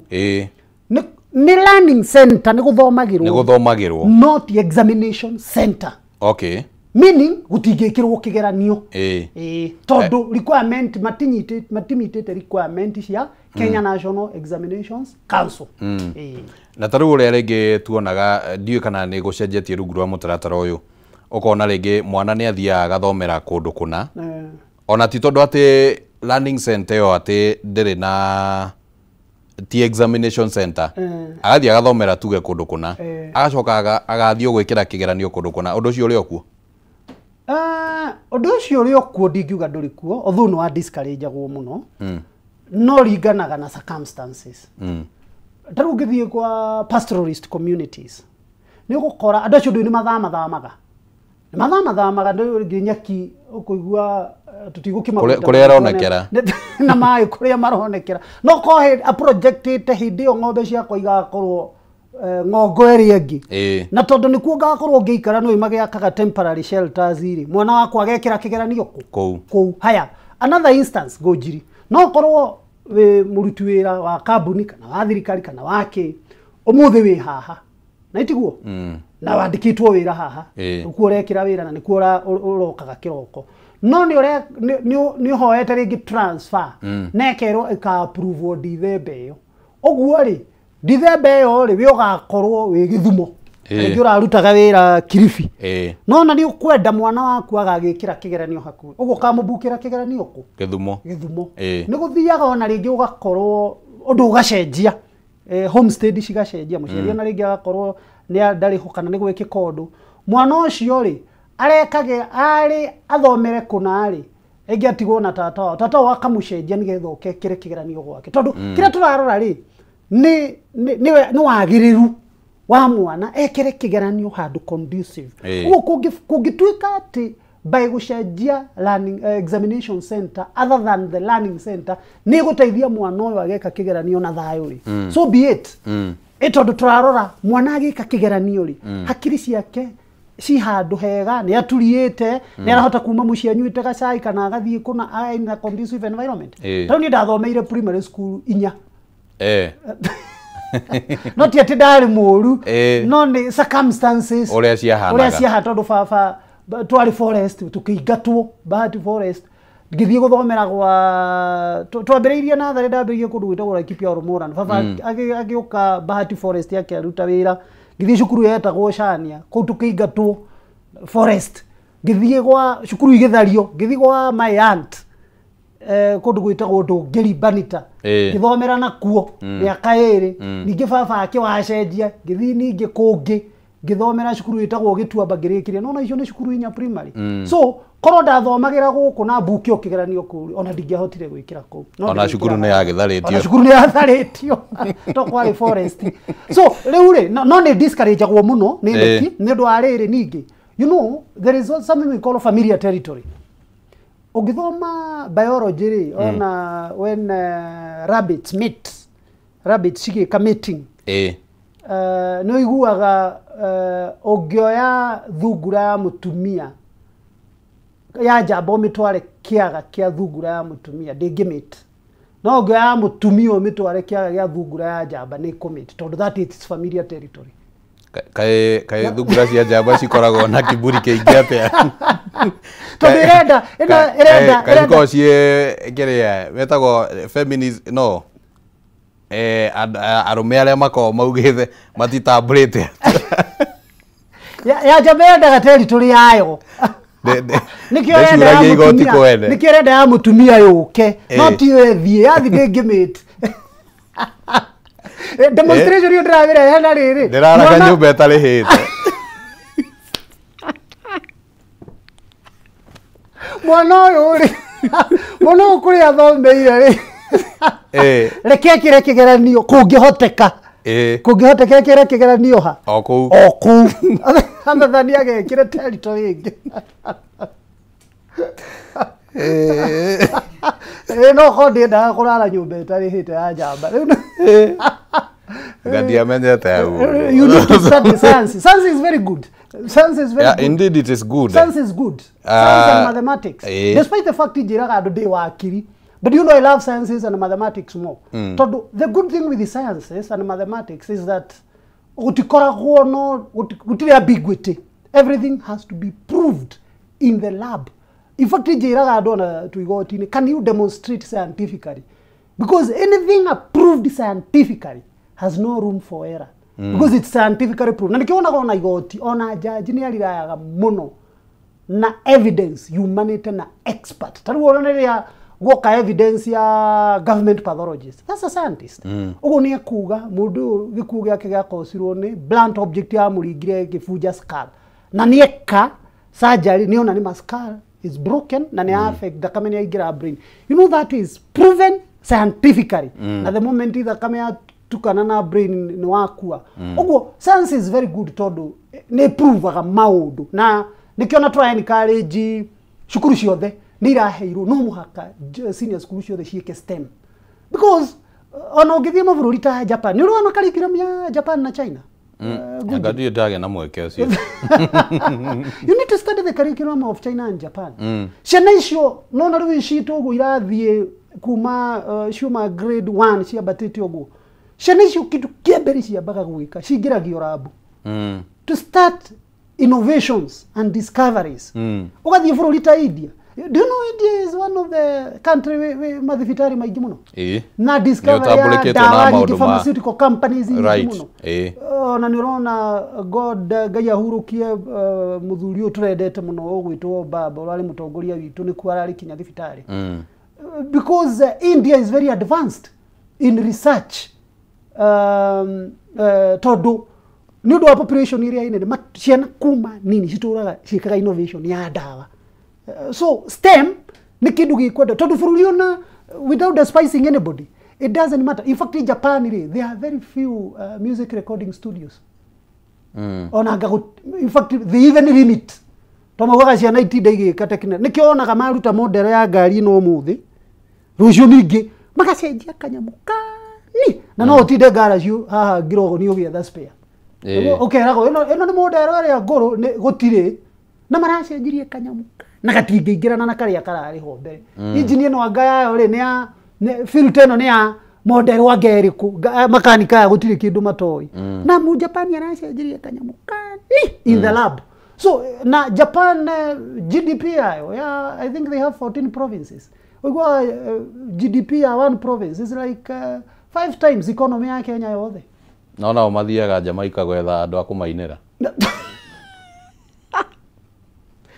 Nĩ learning center, nĩ gũthomagĩrwo. Nĩ gũthomagĩrwo. Not examination center. Okay. Meaning gũtingĩkĩrwo kĩgeranio. Tondũ requirement matinyitĩte requirement cia Kenya National Examinations Council. Na ta rĩu ũrĩa rĩngĩ tuonaga, ndiũĩ kana nĩ gũcenjetie rungu rwa mũtaratara ũyũ, ũkona rĩngĩ mwana nĩ athiaga agathomera kũndũ kũna, ona ti tondũ atĩ learning center ĩyo atĩ ndĩrĩ na ti examination center, agathiĩ agathomera tuge kũndũ kũna, agacoka agathiĩ gwĩkĩra kĩgeranio kũndũ kũna, ũndũ ũcio ũrĩ o kuo? Ũndũ ũcio ũrĩ o kuo, ndingiuga ndũrĩ kuo, although nĩ wa discourage-agwo mũno, no ringanaga na circumstances. Ta rĩu ũngĩthiĩ kwa pastoralist communities, nĩ ũgũkora andũ acio ndũĩ nĩ mathamathamaga, nĩ mathamathamaga nginya nyeki ũkũigua tũtigũkĩmagũta kũrĩa aronekera na maĩ kũrĩa maronekera, no korwo aprojectĩte hĩndĩ ĩyo ng'ombe ciakwa igakorwo ng'ongo ĩrĩa ĩngĩ, na tondũ nĩkuo ngakorwo ngĩikara nĩ magĩakaga temporary shelters rĩ, mwana wakwa agekĩra kĩgeranio kũ kũu. Haya, another instance Ngũnjiri, no korwo wĩ mũruti wĩra wa kambuni kana wa thirikari kana wa kĩ, ũmũthĩ wĩ haha na itiguo na wandĩkĩtwo wĩra haha, nĩkuo ũrekĩra wĩra na nĩkuo ũrokaga kĩroko, no nĩ ũhoete rĩngĩ transfer na ĩkerwo ĩka-approve Dithemba ĩyo, ũguo rĩ Dithemba ĩyo rĩ wĩ ũgakorwo wĩ Gĩthumo, rĩngĩ ũrarutaga wĩra Kilifi, no na nĩ ũkwenda mwana waku agagĩkĩra kĩgeranio hakuhĩ, ũguo ũkamũbukĩra kĩgeranio kũ? Gĩthumo. Gĩthumo. Nĩ gũthiaga ona rĩngĩ ũgakorwo ũndũ ũgacenjia, homestead cigacenjia, mũciari ona rĩngĩ agakorwo nĩ ndarĩ ho kana nĩ gwĩkĩka ũndũ, mwana ũcio rĩ arekage arĩ athomere kũna rĩ, rĩngĩ atigwo na tata wao, tata wao akamũcenjia nĩgetha oke ekĩre kĩgeranio gwake, tondũ kĩrĩa tũrarora rĩ nĩ wagĩrĩru wa mwana ekĩre kĩgeranio handũ conducive. Ũguo kũngĩtuĩka atĩ by gũcenjia learning examination center other than the learning center nĩ gũteithia mwana ũyũ ageka kĩgeranio na thayũ rĩ, so be it. Tondũ tũrarora mwana agĩka kĩgeranio rĩ, hakiri ciake ci handũ hega, nĩ aturiĩte, nĩ arahota kuma mũciĩ anyuĩte gacai kana agathiĩ kũna in a conducive environment. Tondũ niĩ ndathomeire primary school 4. No ti atĩ ndarĩ mũru, no nĩ circumstances ũrĩa ciahanaga, ũrĩa ciahana, tondũ baba twarĩ forest tũkĩingatwo Bahati Forest, ngĩthiĩ gũthomera gwa twambĩrĩirie natharĩ, ndambĩrĩirie kũndũ gwĩtagwo Laikipia Oromoran, baba agĩũka Bahati Forest akĩaruta wĩra, ngĩthiĩ cukuru yetagwo Shania, kũu tũkĩingatwo forest, ngĩthiĩ gwa cukuru igĩthario, ngĩthiĩ gwa my aunt kũndũ gwĩtagwo Ndũngĩri Banita, ngĩthomera nakuo mĩaka 2, ningĩ baba akĩwacenjia, ngĩthiĩ ningĩ kũngĩ ngĩthomera cukuru ĩtagwo Gĩtuamba ngĩrĩkĩria, no na icio nĩ cukuru 4 primary. So korwo ndathomagĩra gũkũ na mbuke kĩgeranio kũu, ona ndingĩahotire gwĩkĩra kũu, ona cukuru nĩ yagĩtharĩtio, ona cukuru nĩ yatharĩtio to kwarĩ forest. So rĩu rĩ no nĩ discourage-agwo mũno nĩ NEC nĩ ũndũ wa rĩrĩ ningĩ, you know there is something we call familiar territory. Ũngĩthoma biology rĩ, ona when rabbits meet, rabbits cigĩka mating, nĩ ũiguaga ũngĩoya thungura ya mũtumia ya njamba ũmĩtware kĩaga kĩa thungura ya mũtumia ndĩngĩmĩte, no ũngĩoya ya mũtumia ũmĩtware kĩaga gĩa thungura ya njamba nĩ ĩkũmĩte, tondũ that is familiar territory. Kaĩ thungura cia njamba cikoragwo na kiburi kĩingĩ atĩa? Tondũ ĩrenda ĩrenda kaĩ cikoragwo ciĩ kĩrĩa metagwo feminist, no arũme arĩa makoragwo maugĩte matitambũrĩte ya njamba yendaga territory yayo, nĩkĩo ĩrenda ya mũtumia yũke, no ti ĩthiĩ yathi ndĩngĩmĩte. Demonstration ĩyo ndĩramĩrehe na rĩrĩ, ndĩraraka nyũmba ĩtarĩhĩte, mwana ũyũ rĩ, mwana ũyũ kũrĩa athomeire rĩ, reke ekĩre kĩgeranio kũngĩhoteka, kũngĩhoteka ekĩre kĩgeranio ha o kũu, o kũu, other than agekĩre territory ĩngĩ. No korwo ndiendaga kũrara nyũmba ĩtarĩhĩte ya njamba rĩu Ngadiamenyete hau. You need to study science. Science is very good. Science is very good. Indeed it is good. Science is good. Science and mathematics. Despite the fact njĩraga andũ ndĩ wakiri, but you know I love sciences and mathematics more. Tondũ the good thing with the sciences and mathematics is that gũtikoragwo no gũtirĩ ambiguity. Everything has to be proved in the lab. In fact, njĩraga andũ ona twĩ igoti-inĩ, can you demonstrate scientifically? Because anything approved scientifically has no room for error. Because it's scientifically proved. Na nĩkĩo wonaga ona igoti, ona jaji nĩ arirayaga mũno na evidence yumanĩte na expert. Ta rĩu ona rĩrĩa Guoka evidence ya government pathologist. That's a scientist. Uguo ni ekuga mundu gikuo giake giakocirwo ni blunt object ya muringire gibunja skull. Na ni eka surgery ni ona ni ma skull is broken na ni affect thakame ni yaingira brain. You know that is proven scientifically. Na the moment thakame ya tukana na brain ni wakua. Uguo science is very good tondu ni provaga maundu. Na nikiona try encourage cukuru ciothe ni iraheirwo no muhaka senior school ciothe ciike STEM. Because ona ũngĩthiĩ mabũrũri ta Japan, nĩ ũrona curriculum ya Japan na China. Anga ndirĩ ndagĩa na mweke ũcio. You need to study the curriculum of China and Japan. Ciana icio nona rĩu citũ ũguo irathiĩ kuma ciuma grade 1 ciambatĩte ũguo. Ciana icio kĩndũ kĩa mbere ciambaga gwĩka cingĩragio rabu. To start innovations and discoveries. Ũgathiĩ bũrũri ta India. Do you know India is one of the country we mathibitari maingĩ mũno? Na discovery ya dawa nyingĩ, pharmaceutical companies nyingĩ mũno. Na nĩ ũrona God Ngai ahurũkie mũthuri ũyũ tũrendete mũno ũgwĩtwo Baba ũrarĩ mũtongoria witũ nĩkuo ararĩ kinya thibitarĩ. Because India is very advanced in research. Tondũ nĩ ũndũ wa population ĩrĩa ĩnene ciana kuma nini citũraga ciĩkaga innovation ya dawa. So STEM ni kindu gikwenda tondu bururi ona without despising anybody it doesn't matter. In fact in Japan there are very few music recording studios. Ona in fact they even limit tomaugaga ciana itinda igika tekinoronjĩ nikio onaga maruta model ya ngari no muthi rucio ningi magacenjia kanyamu kani na no utinde garage haha ngirogo ni ugietha spare. Ukeragwo ino ni model ĩrĩa ngũrũ gũtirĩ na maracenjirie kanyamu na gatingĩingĩrana na karĩa kararĩ ho mbere. Engine ĩno anga yayo rĩ nĩ ya filter ĩno nĩ ya model wa ngerĩkũ makanika aya gũtirĩ kĩndũ matoĩ. Na mu Japan aracenjirie kanyamu kani in the lab. So na Japan GDP yayo ya I think they have 14 provinces. Ũigua GDP ya one province is like 5 times economy ya Kenya yothe. No nao mathiaga Jamaica gwetha andũ a kũmainĩra.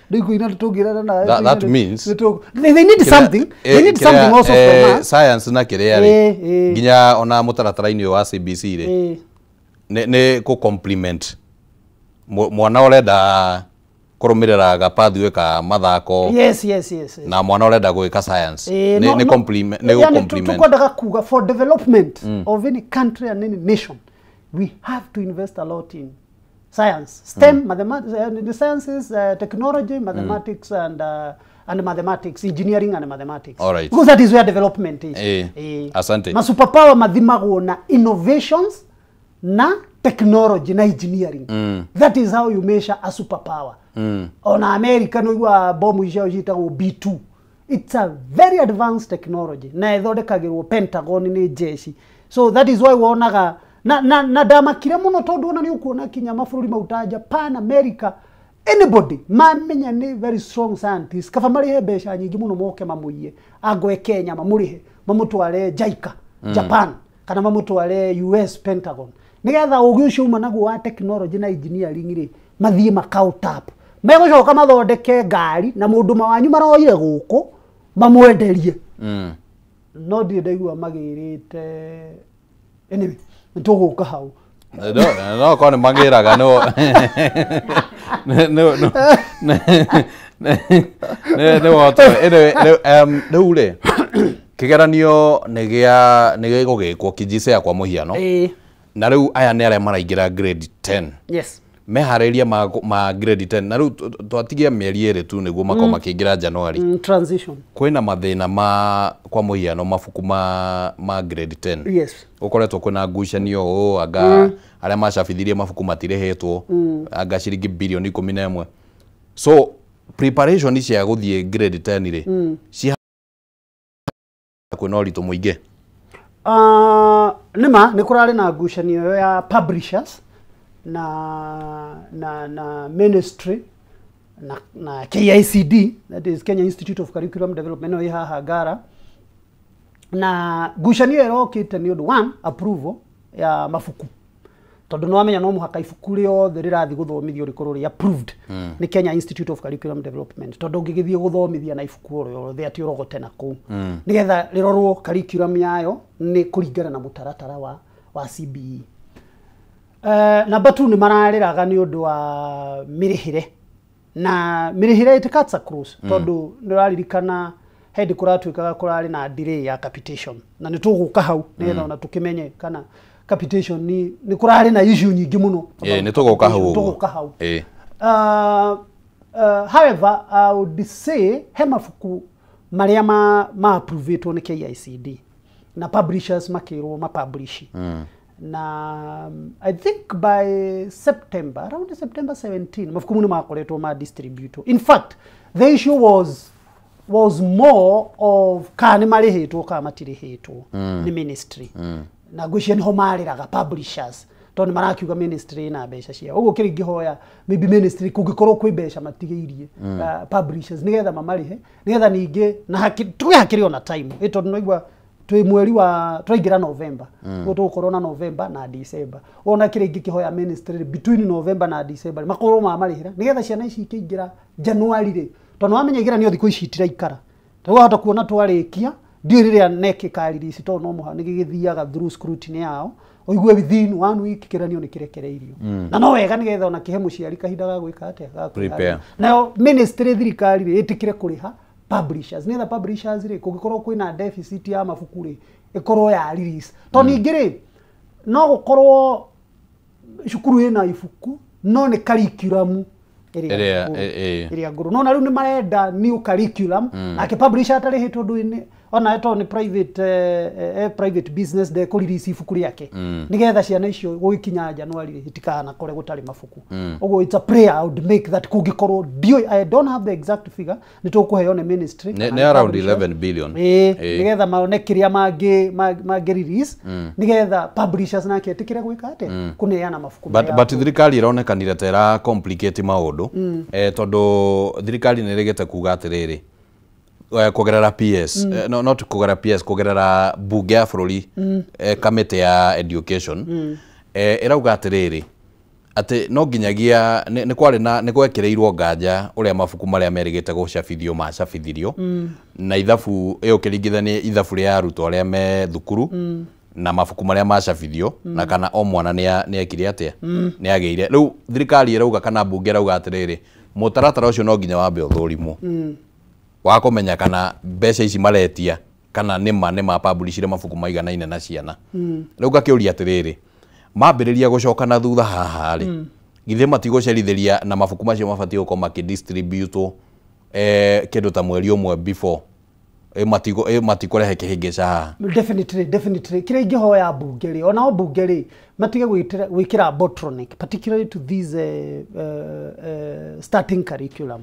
That means they need something. They need something also from us. Science na kiria ri nginya ona mutaratara-inĩ wa CBC ri ni ku complement mwana urenda kurumirira ga pathway ka mathako. Yes, yes, yes. Na mwana urenda gwika science ni complement, ni complement. Tukwendaga kuga for development of any country and any nation we have to invest a lot in science, STEM, mathematics, the sciences, technology, mathematics, and mathematics, engineering and mathematics. All right. Because that is where development is. Asante. Ma superpower mathimagwo na innovations na technology na engineering. That is how you measure a superpower. Ona America no igua bomu icio ciĩtagwo B2. It's a very advanced technology. Na ithondekagĩrwo Pentagon nĩ jeshi. So that is why wonaga na ndamakire muno tondu ona ni ukuona kinya mabũrũri mau ta Japan, America, anybody mamenya ni very strong scientist kaba marihe mbeca nyingi muno moke mamuiye angwe Kenya mamurihe mamutware JICA Japan kana mamutware US Pentagon nigetha ugi ucio uma naguo wa technology na engineering ri mathie makautap megucoka mathondeke ngari na mundu mawanyu maroire guku mamwenderie. No ndirĩ ndaigua magĩrĩte anyway nĩtũgũka hau. No korwo nĩ magĩraga rĩu rĩ kĩgeranio nĩ gĩgũgĩkwo KJSEA kwa mũhiano. Na rĩu aya nĩ arĩa maraingĩra grade 10. Yes. Meharĩria ma grade 10 na rĩu twatigia mĩeri ĩrĩ tu nĩguo makorwo makĩingĩra January. Transition. Kwĩna mathĩna ma kwa mũhiano mabuku ma grade 10. Yes. Gũkoretwo kwĩna ngucanio ũũ anga arĩa macabithirie mabuku matirĩhĩtwo anga ciringi bilioni 11. So preparation cia gũthiĩ grade 10 rĩ kwĩna ũritũ mũingĩ. Nĩma nĩ kũrarĩ na ngucanio ĩyo ya publishers na ministry na KICD, that is Kenya Institute of Curriculum Development no haha Ngara. Na ngucanio ĩrokĩte nĩ ũndũ one approval ya mabuku Tondũ nĩ wamenya no mũhaka ibuku rĩothe rĩrathiĩ gũthomithio rĩkorwo rĩ approved nĩ Kenya Institute of Curriculum Development, tondũ ũngĩgĩthiĩ gũthomithia na ibuku o rĩothe atĩ ũrogote na kũu, nĩgetha rĩrorwo curriculum yayo nĩ kũringana na mũtaratara wa CBE. Number 2, nĩ mararĩraga nĩ ũndũ wa mĩrĩhĩre, na mĩrĩhĩre it cuts across, tondũ nĩ ũraririkana hĩndĩ kũratuĩkaga kũrarĩ na delay ya capitation, na nĩ tũgũka hau nĩgetha ona tũkĩmenye kana capitation nĩ kũrarĩ na issue nyingĩ mũno. Nĩ tũgũka hau ũguo. Tũgũka hau. However, I would say he mabuku marĩa ma approvetwo nĩ KICD na publishers makĩrwo mapublish, na I think by September, around September 17, mabuku nĩ makoretwo ma distribute. In fact, the issue was more of kana nĩ marĩhĩtwo kana matirĩhĩtwo nĩ ministry, na ngwĩciria nĩho marĩraga publishers, tondũ nĩ marakiuga ministry ĩna mbeca ciao. Ũguo kĩrĩa ingĩhoya maybe ministry, kũngĩkorwo kwĩ mbeca matigĩirie publishers nĩgetha mamarĩhe, nĩgetha ningĩ na tuge hakĩrĩ ona time, tondũ nĩwaigua twĩ mweri wa tũraingĩra November, ũguo tũgũkorwo na November na December. Ona kĩrĩa ingĩkĩhoya ministry, between November na December makorwo mamarĩhĩra, nĩgetha ciana ici ikĩingĩra January rĩ, tondũ wamenya igeranio thikũ ici itiraikara, tondũ wahota kuona twarĩkia ndiũĩ rĩrĩa NEC ĩkarelease, tondũ no mũhaka nĩ gĩgĩthiaga through scrutiny yao, ũigue within 1 week kĩgeranio nĩ kĩrekereirio, na no wega nĩgetha ona kĩhe mũciari kahinda ga gwĩka atĩa, ga Prepare. Nayo ministry, thirikari rĩ, ĩtĩkĩre kũrĩha publishers, nĩgetha publishers rĩ, kũngĩkorwo kwĩna deficit ya mabuku rĩ, ĩkorwo ya release, tondũ ningĩ rĩ, no gũkorwo cukuru ĩna ibuku no nĩ curriculum ĩrĩa ĩrĩa ngũrũ, no na rĩu nĩ marenda new curriculum, nake publisher atarĩhĩtwo ndũ-inĩ, ona tondũ nĩ private business, ndekũ release ibuku rĩake, nĩgetha ciana icio gũgĩkinya January rĩ, itikanakore gũtarĩ mabuku. Ũguo it's a prayer I would make that kũngĩkorwo ndiũĩ, I don't have the exact figure, nĩ tũkũheo nĩ ministry Nĩ around 11 billion. Nĩgetha maone kĩrĩa mangĩ release, nĩgetha publishers nake etĩkĩre gwĩka atĩa, kũneana mabuku. But thirikari ĩronekanire ta ĩra complicate maũndũ, tondũ thirikari nĩ ĩrĩgĩte kuga atĩrĩrĩ, kũgerera PS, no, not kũgerera PS, kũgerera bunge ya bũrũri, kamĩtĩ ya education, ĩrauga atĩrĩrĩ atĩ no nginyagia nĩ kwarĩ na nĩ gwekĩrĩirwo nganja ũrĩa mabuku marĩa merĩgĩte gũcabithio macabithirio, na ithabu ĩyo ũkĩringithania ithabu rĩa arutwo arĩa me thukuru na mabuku marĩa macabithio, na kana o mwana nĩ ekire atĩa, nĩ agĩire. Rĩu thirikari ĩrauga kana bunge ĩrauga atĩrĩrĩ, mũtaratara ũcio no nginya wambe ũthũrimwo wa kũmenya kana mbeca ici maretia kana nĩma nĩma publishire mabuku maiganaine na ciana. Rĩu ngakĩũria atĩrĩrĩ, mambĩrĩria gũcoka na thutha haha rĩ, githĩ matigũcerithĩria na mabuku macio mabatiĩ gũkorwo makĩdistributwo kĩndũ ta mweri ũmwe before, matikũrehe kĩhĩngĩca haha? Definitely kĩrĩa ingĩhoya bunge rĩ, onao bunge rĩ, matige gwĩkĩra bottleneck, particularly to this starting curriculum.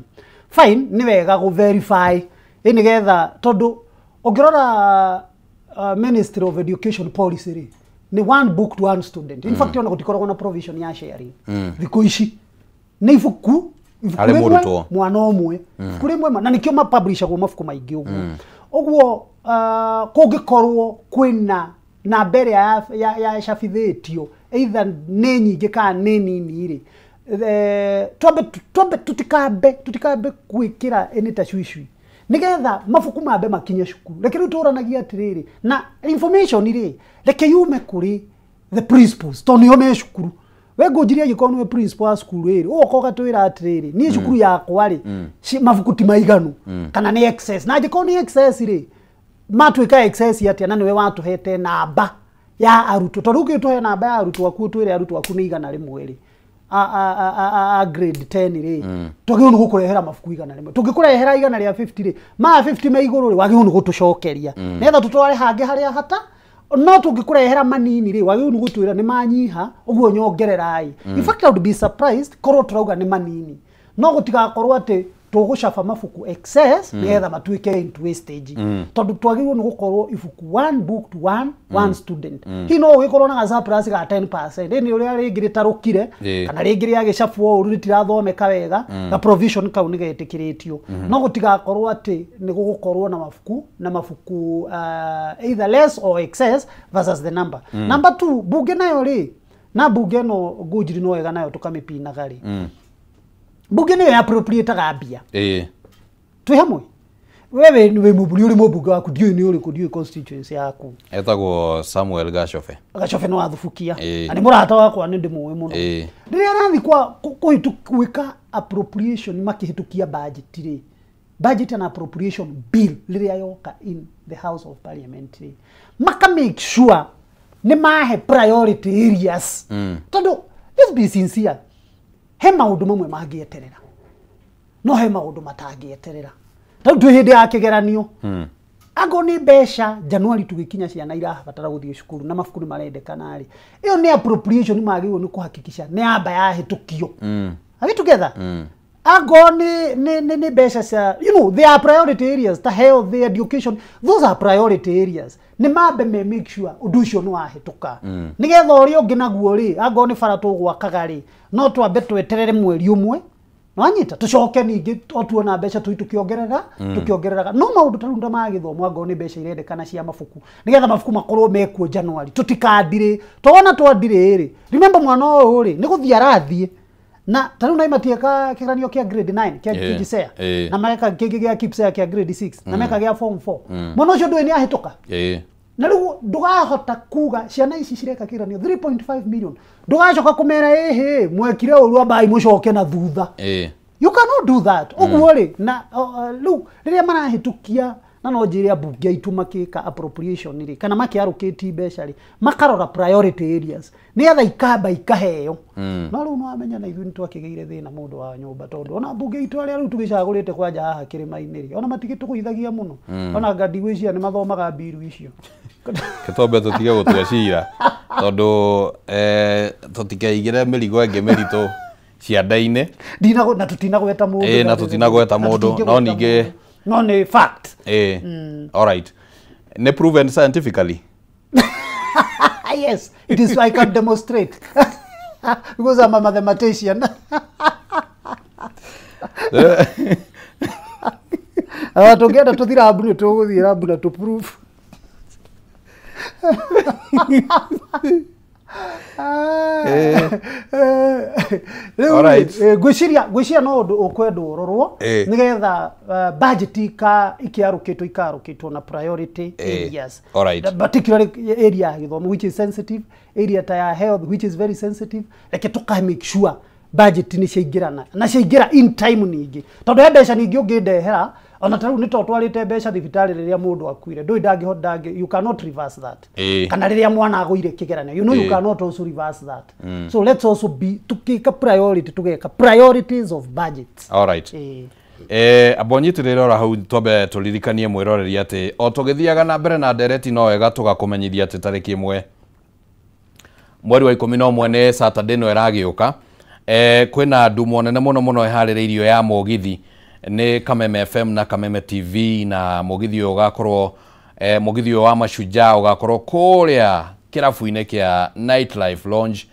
Fine, nĩ wega gũ verify ĩ, nĩgetha tondũ ũngĩrora Ministry of Education policy rĩ, nĩ one book to one student. In fact, ona gũtikoragwo na provision ya sharing thikũ ici, nĩ ibuku Harĩ rĩmwe, mũrutwo. Mwana ũmwe, ibuku rĩmwe, na nĩkĩo mapublishagwo mabuku maingĩ ũguo. Ũguo kũngĩkorwo kwĩna namba ĩrĩa yacabithĩtio either nĩ nyingĩ kana nĩ nini rĩ, twambe tutikambe gwĩkĩra ĩnĩ ta cuicui, nĩgetha mabuku mambe makinye cukuru. Reke rĩu tũranagia atĩrĩrĩ, na information rĩ, reke yume kũrĩ the principals, tondũ nĩo me cukuru. We ngũnjirie, angĩkorwo nĩwe principal wa cukuru ĩrĩ, ũgoka ũgatwĩra atĩrĩrĩ, niĩ cukuru yakwa rĩ, mabuku ti maiganu kana nĩ excess, na angĩkorwo nĩ excess rĩ, matuĩka excess atĩa, na nĩwe watũhete namba ya arutwo? Tondũ ũngĩtũhe namba ya arutwo aku, ũtwĩre arutwo aku nĩ 100 rĩ, a grade 10 rĩ, twagĩrĩirwo nĩ gũkũrehera mabuku 100. Tũngĩkũrehera 150 rĩ, maya 50 me igũrũ rĩ, wagĩrĩirwo nĩ gũtũcokeria nĩgetha tũtware hangĩ harĩa hata. No tũngĩkũrehera manini rĩ, wagĩrĩirwo nĩ gũtwĩra nĩ manyiha, ũguo nyongererai. In fact, I would be surprised korwo tũrauga nĩ manini, no gũtigakorwo atĩ tũgũcaba mabuku excess nĩgetha matuĩke into wastage, tondũ twagĩrĩirwo nĩ gũkorwo ibuku one book to one student. Hihi no ũgĩkorwo na ga surplus ga 10%, ĩ nĩ ũrĩa rĩngĩ rĩtarũkire kana rĩngĩ rĩagĩcabwo ũru rĩtirathomeka wega, ga provision kau nĩ getĩkĩrĩtio, no gũtigakorwo atĩ nĩ gũgũkorwo na mabuku either less or excess versus the number. Number two, bunge nayo rĩ, Na bunge no ngũnjiri no wega nayo tũkamĩpinaga rĩ. Bunge nĩyo appropriate mbia. Twĩ hamwe. Wewe wĩ mũmbunge ũrĩ mũmbunge waku ndiũĩ nĩ ũrĩkũ ndiũĩ constituency yaku. Etagwo Samuel Gachobe. Gachobe nĩ wathubukia. Na nĩ mũrata wakwa nĩ ndĩmũĩ mũno. Rĩrĩa arathiĩ kwa gwĩka appropriation makĩhĩtũkia budget rĩ. Budget and appropriation bill rĩrĩa yoka in the House of Parliament rĩ. Maka make sure nĩ mahe priority areas. Tondũ let's be sincere. He maũndũ mamwe mangĩeterera. No he maũndũ matangĩeterera. Tondũ twĩ hĩndĩ ya kĩgeranio. Angorwo nĩ mbeca January tũgĩkinya ciana irabatara gũthiĩ cukuru na mabuku nĩ marendekana rĩ. Ĩyo nĩ appropriation magĩrĩirwo nĩ kũhakikisha nĩ yamba yahĩtũkio. Are we together? Angorwo nĩ mbeca cia, you know, they are priority areas ta health, the education, those are priority areas. Nĩ mambe me make sure ũndũ ũcio nĩ wahĩtũka. Nĩgetha ũrĩa ũngĩ naguo rĩ, angorwo nĩ bara tũgwakaga rĩ, no twambe tweterere mweri ũmwe. Nwanyita tucoke ningĩ o tuona mbeca tũi tukiongerera tukiongereraga no maũndũ ta rĩu ta ma gĩthomo angorwo nĩ mbeca irendekana cia mabuku nĩgetha mabuku makorwo mekuo January tũtikandirĩ tona twandirĩ rĩ remember mwana ũyũ rĩ nĩ gũthiĩ arathiĩ na ta rĩu na matieka kĩgeranio kĩa grade 9 kĩa KJSEA na meka kĩngĩ gĩa KPSEA kĩa grade 6 na meka gĩa form 4 mwana ũcio ndũĩ nĩ ahĩtũka. Na rĩu ndũgahota kuga ciana ici cireka kĩgeranio 3.5 million ndũgacoka kũmera ĩhĩ mwekire ũru ambai mũcoke na thutha. You cannot do that. Ũguo rĩ na rĩu rĩrĩa marahĩtũkia na no njĩre ambunge aitũ makĩka appropriation rĩ kana makĩallocate mbeca rĩ makarora priority areas nĩgetha ikamba ikaheo. No rĩu nĩwamenya na ithuĩ nĩtwakĩgĩire thĩna mũndũ wa nyũmba tondũ ona ambunge aitũ arĩa rĩu tũgĩcagũrĩte kwanja haha kĩrĩma-inĩ rĩ ona matigĩtũgũithagia mũno ona anga ndigwĩciria nĩ mathomaga mbiru icio. Kĩtombe tũtige gũtua cira tondũ tũtikeigĩre mĩrigo ĩngĩ mĩritũ cianda-inĩ. Na tũtinagweta mũndũ. Na tũtinagweta mũndũ no ningĩ no nĩ fact. All right. Nĩ proven scientifically? Yes, it is. I can demonstrate because I'm a mathematician. Tũngĩenda tũthiĩ rambu nĩ tũgũthiĩ rambu na tũ prove. Ngwĩciria no ũndũ ũkwendwo ũrorwo nĩgetha budget ikĩarũkĩtwo ikarũkĩtwo na priority areas. Particularly area ya gĩthomo which is sensitive, area ta ya health which is very sensitive. Reke tũka make sure budget nĩ ciaingĩrana na ciaingĩra in time ningĩ tondũ he mbeca ningĩ ũngĩndehera ona ta rĩu nĩ totwarĩte mbeca thibitarĩ rĩrĩa mũndũ akuire ndũĩ ndangĩhota you cannot reverse that. Kana rĩrĩa mwana agũire kĩgeranio you know you cannot also reverse that. So let's also be tukĩka priority tũgeka priorities of budgets. All right. Amba nyitĩrĩre ora hau twambe tũririkanie mwĩroreri atĩ o tũgĩthiaga na mbere na ndereti no wega tũgakũmenyithia atĩ tarĩki 1 mweri wa 11 nĩ Saturday no ĩragĩũka. Kwĩna ndumo nene mũno mũno ĩharĩrĩirio ya mũgithi nĩ Kameme FM na Kameme TV na mũgithi ũyũ ũgakorwo mũgithi ũyũ wa Mashujaa ũgakorwo kũrĩa kĩrabu-inĩ kĩa Nightlife Lounge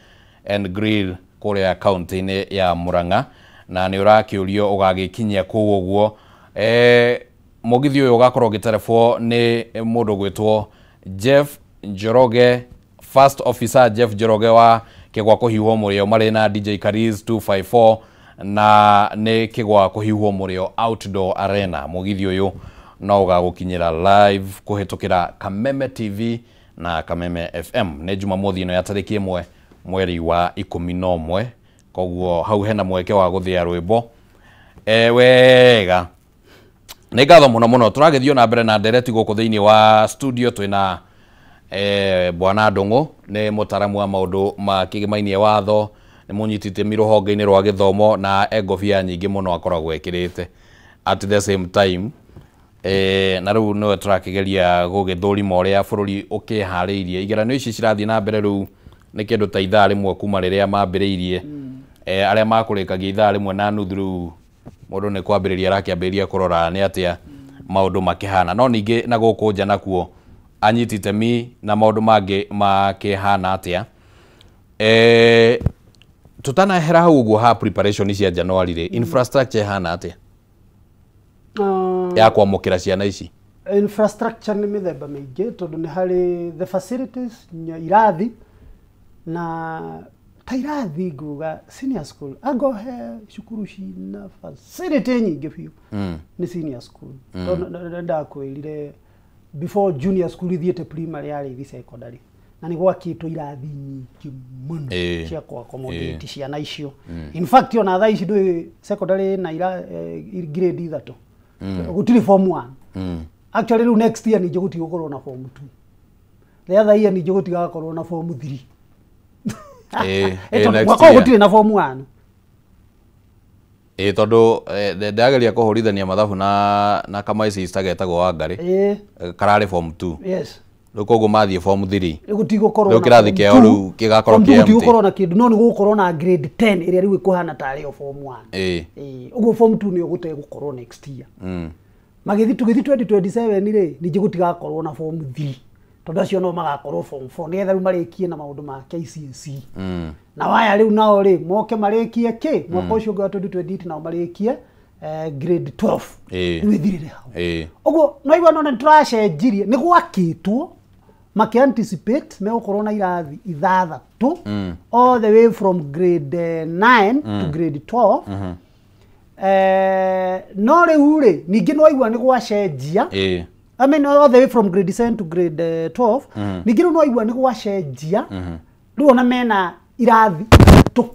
and Grill kũrĩa kaunti-inĩ ya Murang'a na nĩ ũrakĩũrio ũgagĩkinyia kũu ũguo. Mũgithi ũyũ ũgakorwo ũgĩterebwo nĩ mũndũ ũgwĩtwo Jeff Njoroge, First Officer Jeff Njoroge wa Kĩgwa Kũhiũhwo Mũrĩo marĩ na DJ Kariz 254 na nĩ Kĩgwa Kũhiũhwo Mũrĩo Outdoor Arena. Mũgithi ũyũ no ũgagũkinyĩra live kũhĩtũkĩra Kameme TV na Kameme FM nĩ Jumamothi ĩno ya tarĩki 1 mweri wa 11 koguo hau hena mweke wa gũthĩa rwĩmbo wega. Nĩ ngatho mũno mũno tũragĩthiĩ na mbere na ndereti gũkũ thĩinĩ wa studio twĩna Bwana Ndung'u nĩ mũtaramu wa maũndũ ma kĩgĩmainie watho nĩ mũnyitĩte rũhonge-inĩ rwa gĩthomo na e ngobia nyingĩ mũno akoragwo ekĩrĩte at the same time. Na rĩu nĩwe tũrakĩgeria gũgĩthũrima ũrĩa bũrũri ũkĩharĩirie igeranio ici cirathiĩ na mbere rĩu nĩ kĩndũ ta ithaa rĩmwe kuma rĩrĩa mambĩrĩirie. Arĩa makũrĩkagia ithaa rĩmwe na nuthu rĩu mũndũ nĩ kwambĩrĩria arakĩambĩrĩria kũrora nĩ atĩa maũndũ makĩhana no ningĩ na gũkũ nja nakuo anyiti itemi na maũndũ mangĩ makĩhana atĩa. Tũtanahera hau ũguo ha preparation cia January rĩ, infrastructure ĩhana atĩa ya kwamũkĩra ciana ici? Infrastructure nĩ mĩthemba mĩingĩ tondũ nĩ harĩ the facilities irathi Na ta irathi nguga senior school ango he cukuru cina facility nyingĩ biũ. Nĩ senior school. Tondũ ndakwĩrire before junior school ithiĩte primary yarĩ ithi secondary. Na nĩ gwakĩtwo irathi nyingĩ mũno cia kũ accommodate ciana icio. In fact ona thaa ici ndũĩ secondary na ira grade 3. Gũtirĩ form 1. Actually rĩu next year ningĩ gũtigũkorwo na form 2. The other year ningĩ gũtigakorwo na form 3. Mwaka ũyũ gũtirĩ na form 1. Tondũ ndageria kũhũrithania mathabu na ka my sister getagwo Wangari. Kararĩ form 2. Yes. Rĩu koguo mathiĩ form 3. Gũtigũkorwo rĩu kĩrathi kĩao rĩu gĩgakorwo kĩ empty. Gũtigũkorwo na kĩndũ no nĩ gũgũkorwo na grade 10 ĩrĩa rĩu ĩkũhana tarĩ o form 1. Ũguo form 2 nĩyo gũtegũkorwo next year. Magĩthiĩ tũgĩthiĩ 2027 rĩ ningĩ gũtigakorwo na form 3. Tondũ acio no magakorwo form 4 nĩgetha rĩu marĩkie na maũndũ ma KCSE. Na waya rĩu nao rĩ moke marĩkie kĩ mwaka ũcio ũngĩ wa 2028 nao marĩkie grade 12. Rĩu ĩthirĩre hau. Ũguo no igua no nĩ tũracenjirie nĩ gwakĩtwo maki anticipate megũkorwo na irathi 6 all the way from grade 9 to grade 12. No rĩu rĩ ningĩ no igua nĩ gwacenjia. I mean all the way from grade 7 to grade 12. Ningĩ rĩu no igua nĩ gwacenjia. Rĩu ona mena irathi 3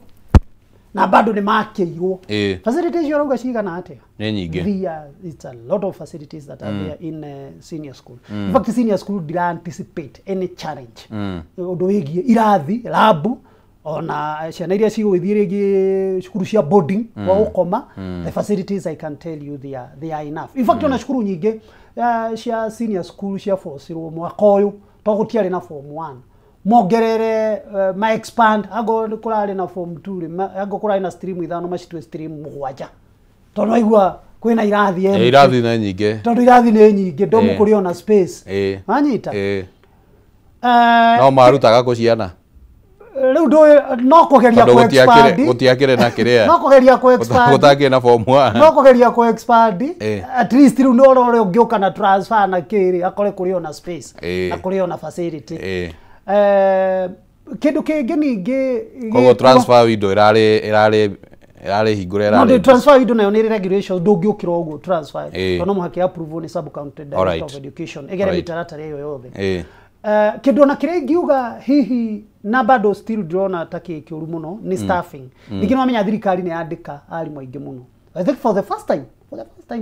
na bado nĩ makĩirwo. Facilities icio ũrauga cigana atĩa? Nĩ nyingĩ. It's a lot of facilities that are there in senior school. In fact senior school did anticipate any challenge. Ũndũ wĩgiĩ irathi, lab, ona ciana iria cigũgĩthiĩ rĩngĩ cukuru cia boarding gwa gũkoma, the facilities I can tell you they are enough. In fact ona cukuru nyingĩ cia senior school cia forcirwo mwaka ũyũ to gũtiarĩ na form 1. Mongerere ma expand ango kũrarĩ na form 2 rĩ ango kũrarĩ na stream 5 macitue stream 7. Tondũ aigua kwĩna irathi irathi nĩ nyingĩ. Tondũ irathi nĩ nyingĩ ndomu kũrĩ ona space. Wanyita? No marutaga kũ ciana? Rĩu ndũĩ no kũgeria kũ expand. Gũtiakĩrĩ na kĩrĩa. No kũgeria kũ expand. Gũtakĩrĩ na form 1. No kũgeria kũ expand. At least rĩu no ũrĩa ũngĩũka na transfer na kĩrĩ akore kũrĩ ona space na kũrĩ ona facility. Kĩndũ kĩngĩ ningĩ koguo transfer window ĩrarĩ hingũre ĩrarĩ. No transfer window nayo nĩ regulation ndũngĩũkĩra ũguo transfer. Tondũ no mũhaka approve nĩ sub county director of education ĩgere mĩtaratara ĩyo yothe. Kĩndũ ona kĩrĩa ingiuga hihi na bado still ndĩrona ta kĩ kĩũru mũno nĩ staffing. Ningĩ nĩwamenya thirikari nĩ yandĩka arimũ aingĩ mũno. I think for the first time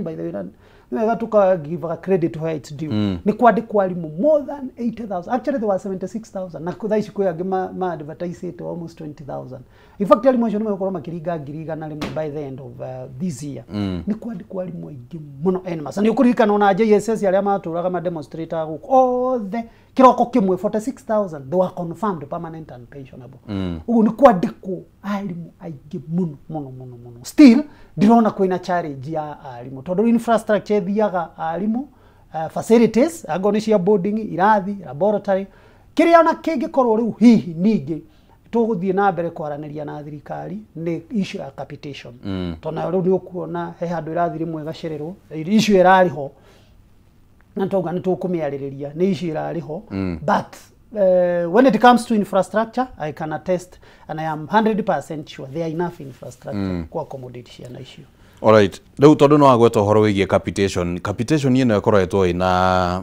by the way nĩ wega tuka give a credit where it's due. Nĩ kwandĩkwo arimũ more than 80,000. Actually there were 76,000 na thaa ici kwĩ angĩ ma advertise almost 20,000. In fact arimũ acio nĩ megũkorwo makĩringa 100,000 by the end of this year. Nĩ kwandĩkwo arimũ aingĩ mũno en masse. Nĩ ũkũririkana ona JSS arĩa matũraga ma demonstrator gũkũ othe kĩroko kĩmwe 46,000 they were confirmed permanent and pensionable. Ũguo nĩ kwandĩkwo arimũ aingĩ mũno mũno mũno mũno. Still ndĩrona kwĩna challenge ya arimũ tondũ infrastructure ĩthiaga arimũ, facilities ango nĩ cia boarding, irathi, laboratory. Kĩrĩa ona kĩngĩkorwo rĩu hihi ningĩ tũgũthiĩ na mbere kwaranĩria na thirikari nĩ issue ya capitation. Tondũ nayo rĩu nĩ ũkuona he handũ irathi rĩmwe ĩgacererwo, issue ĩrarĩ ho na tauga nĩ tũkũmĩarĩrĩria nĩ issue ĩrarĩ ho. But when it comes to infrastructure I can attest and I am 100% sure there are enough infrastructure ku accommodate ciana icio. Alright, rĩu tondũ no agweta ũhoro wĩgiĩ capitation, capitation ĩno ĩkoretwo ĩna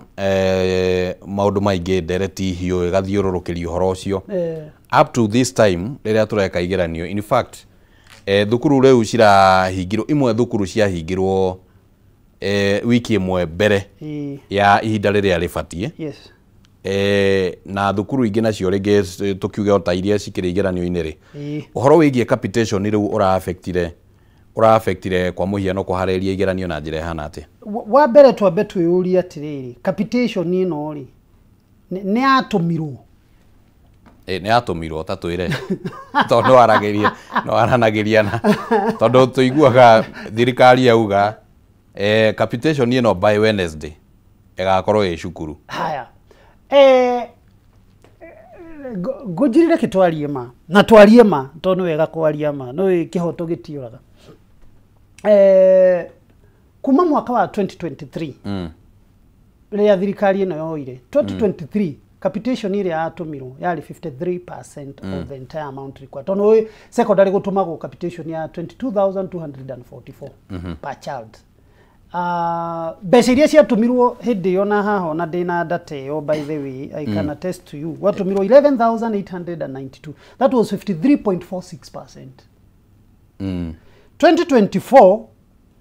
maũndũ maingĩ ndereti hiũ ĩgathiũrũrũkĩria ũhoro ũcio. Up to this time rĩrĩa tũreka igeranio, in fact thukuru rĩu cirahingirwo, imwe thukuru ciahingirwo wiki ĩmwe mbere ya ihinda rĩrĩa rĩbatiĩ. Yes. Na thukuru ingĩ nacio rĩngĩ tũkiuge o ta iria cikĩrĩ igeranio-inĩ rĩ, ũhoro wĩgiĩ capitation rĩu ũra-affectire kwa mũhiano kũharĩria igeranio na njĩra ĩhana atĩa? Wa mbere twambe twĩyũrie atĩrĩrĩ, capitation ĩno rĩ nĩ yatũmirwo? Nĩ yatũmirwo ta twĩre tondũ no aranagĩria na tondũ tũiguaga thirikari yauga capitation ĩno by Wednesday ĩgakorwo ĩ cukuru. Haya. Ngũnjirire kĩ twarie ma na twarie ma tondũ nĩ wega kwaria ma no kĩhoto gĩtiũraga. Kuma mwaka wa 2023 rĩrĩa thirikari ĩno yoire 2023 Capitation ĩrĩa yatũmirwo yarĩ 53% of the entire amount required, tondũ ũĩ secondary gũtũmagwo capitation ya 22,244 per child. Mbeca iria ciatũmirwo hĩndĩ ĩyo, na haha ona ndĩna data ĩyo, by the way, I can attest to you, gwatũmirwo 11,892. That was 53.46%. 2024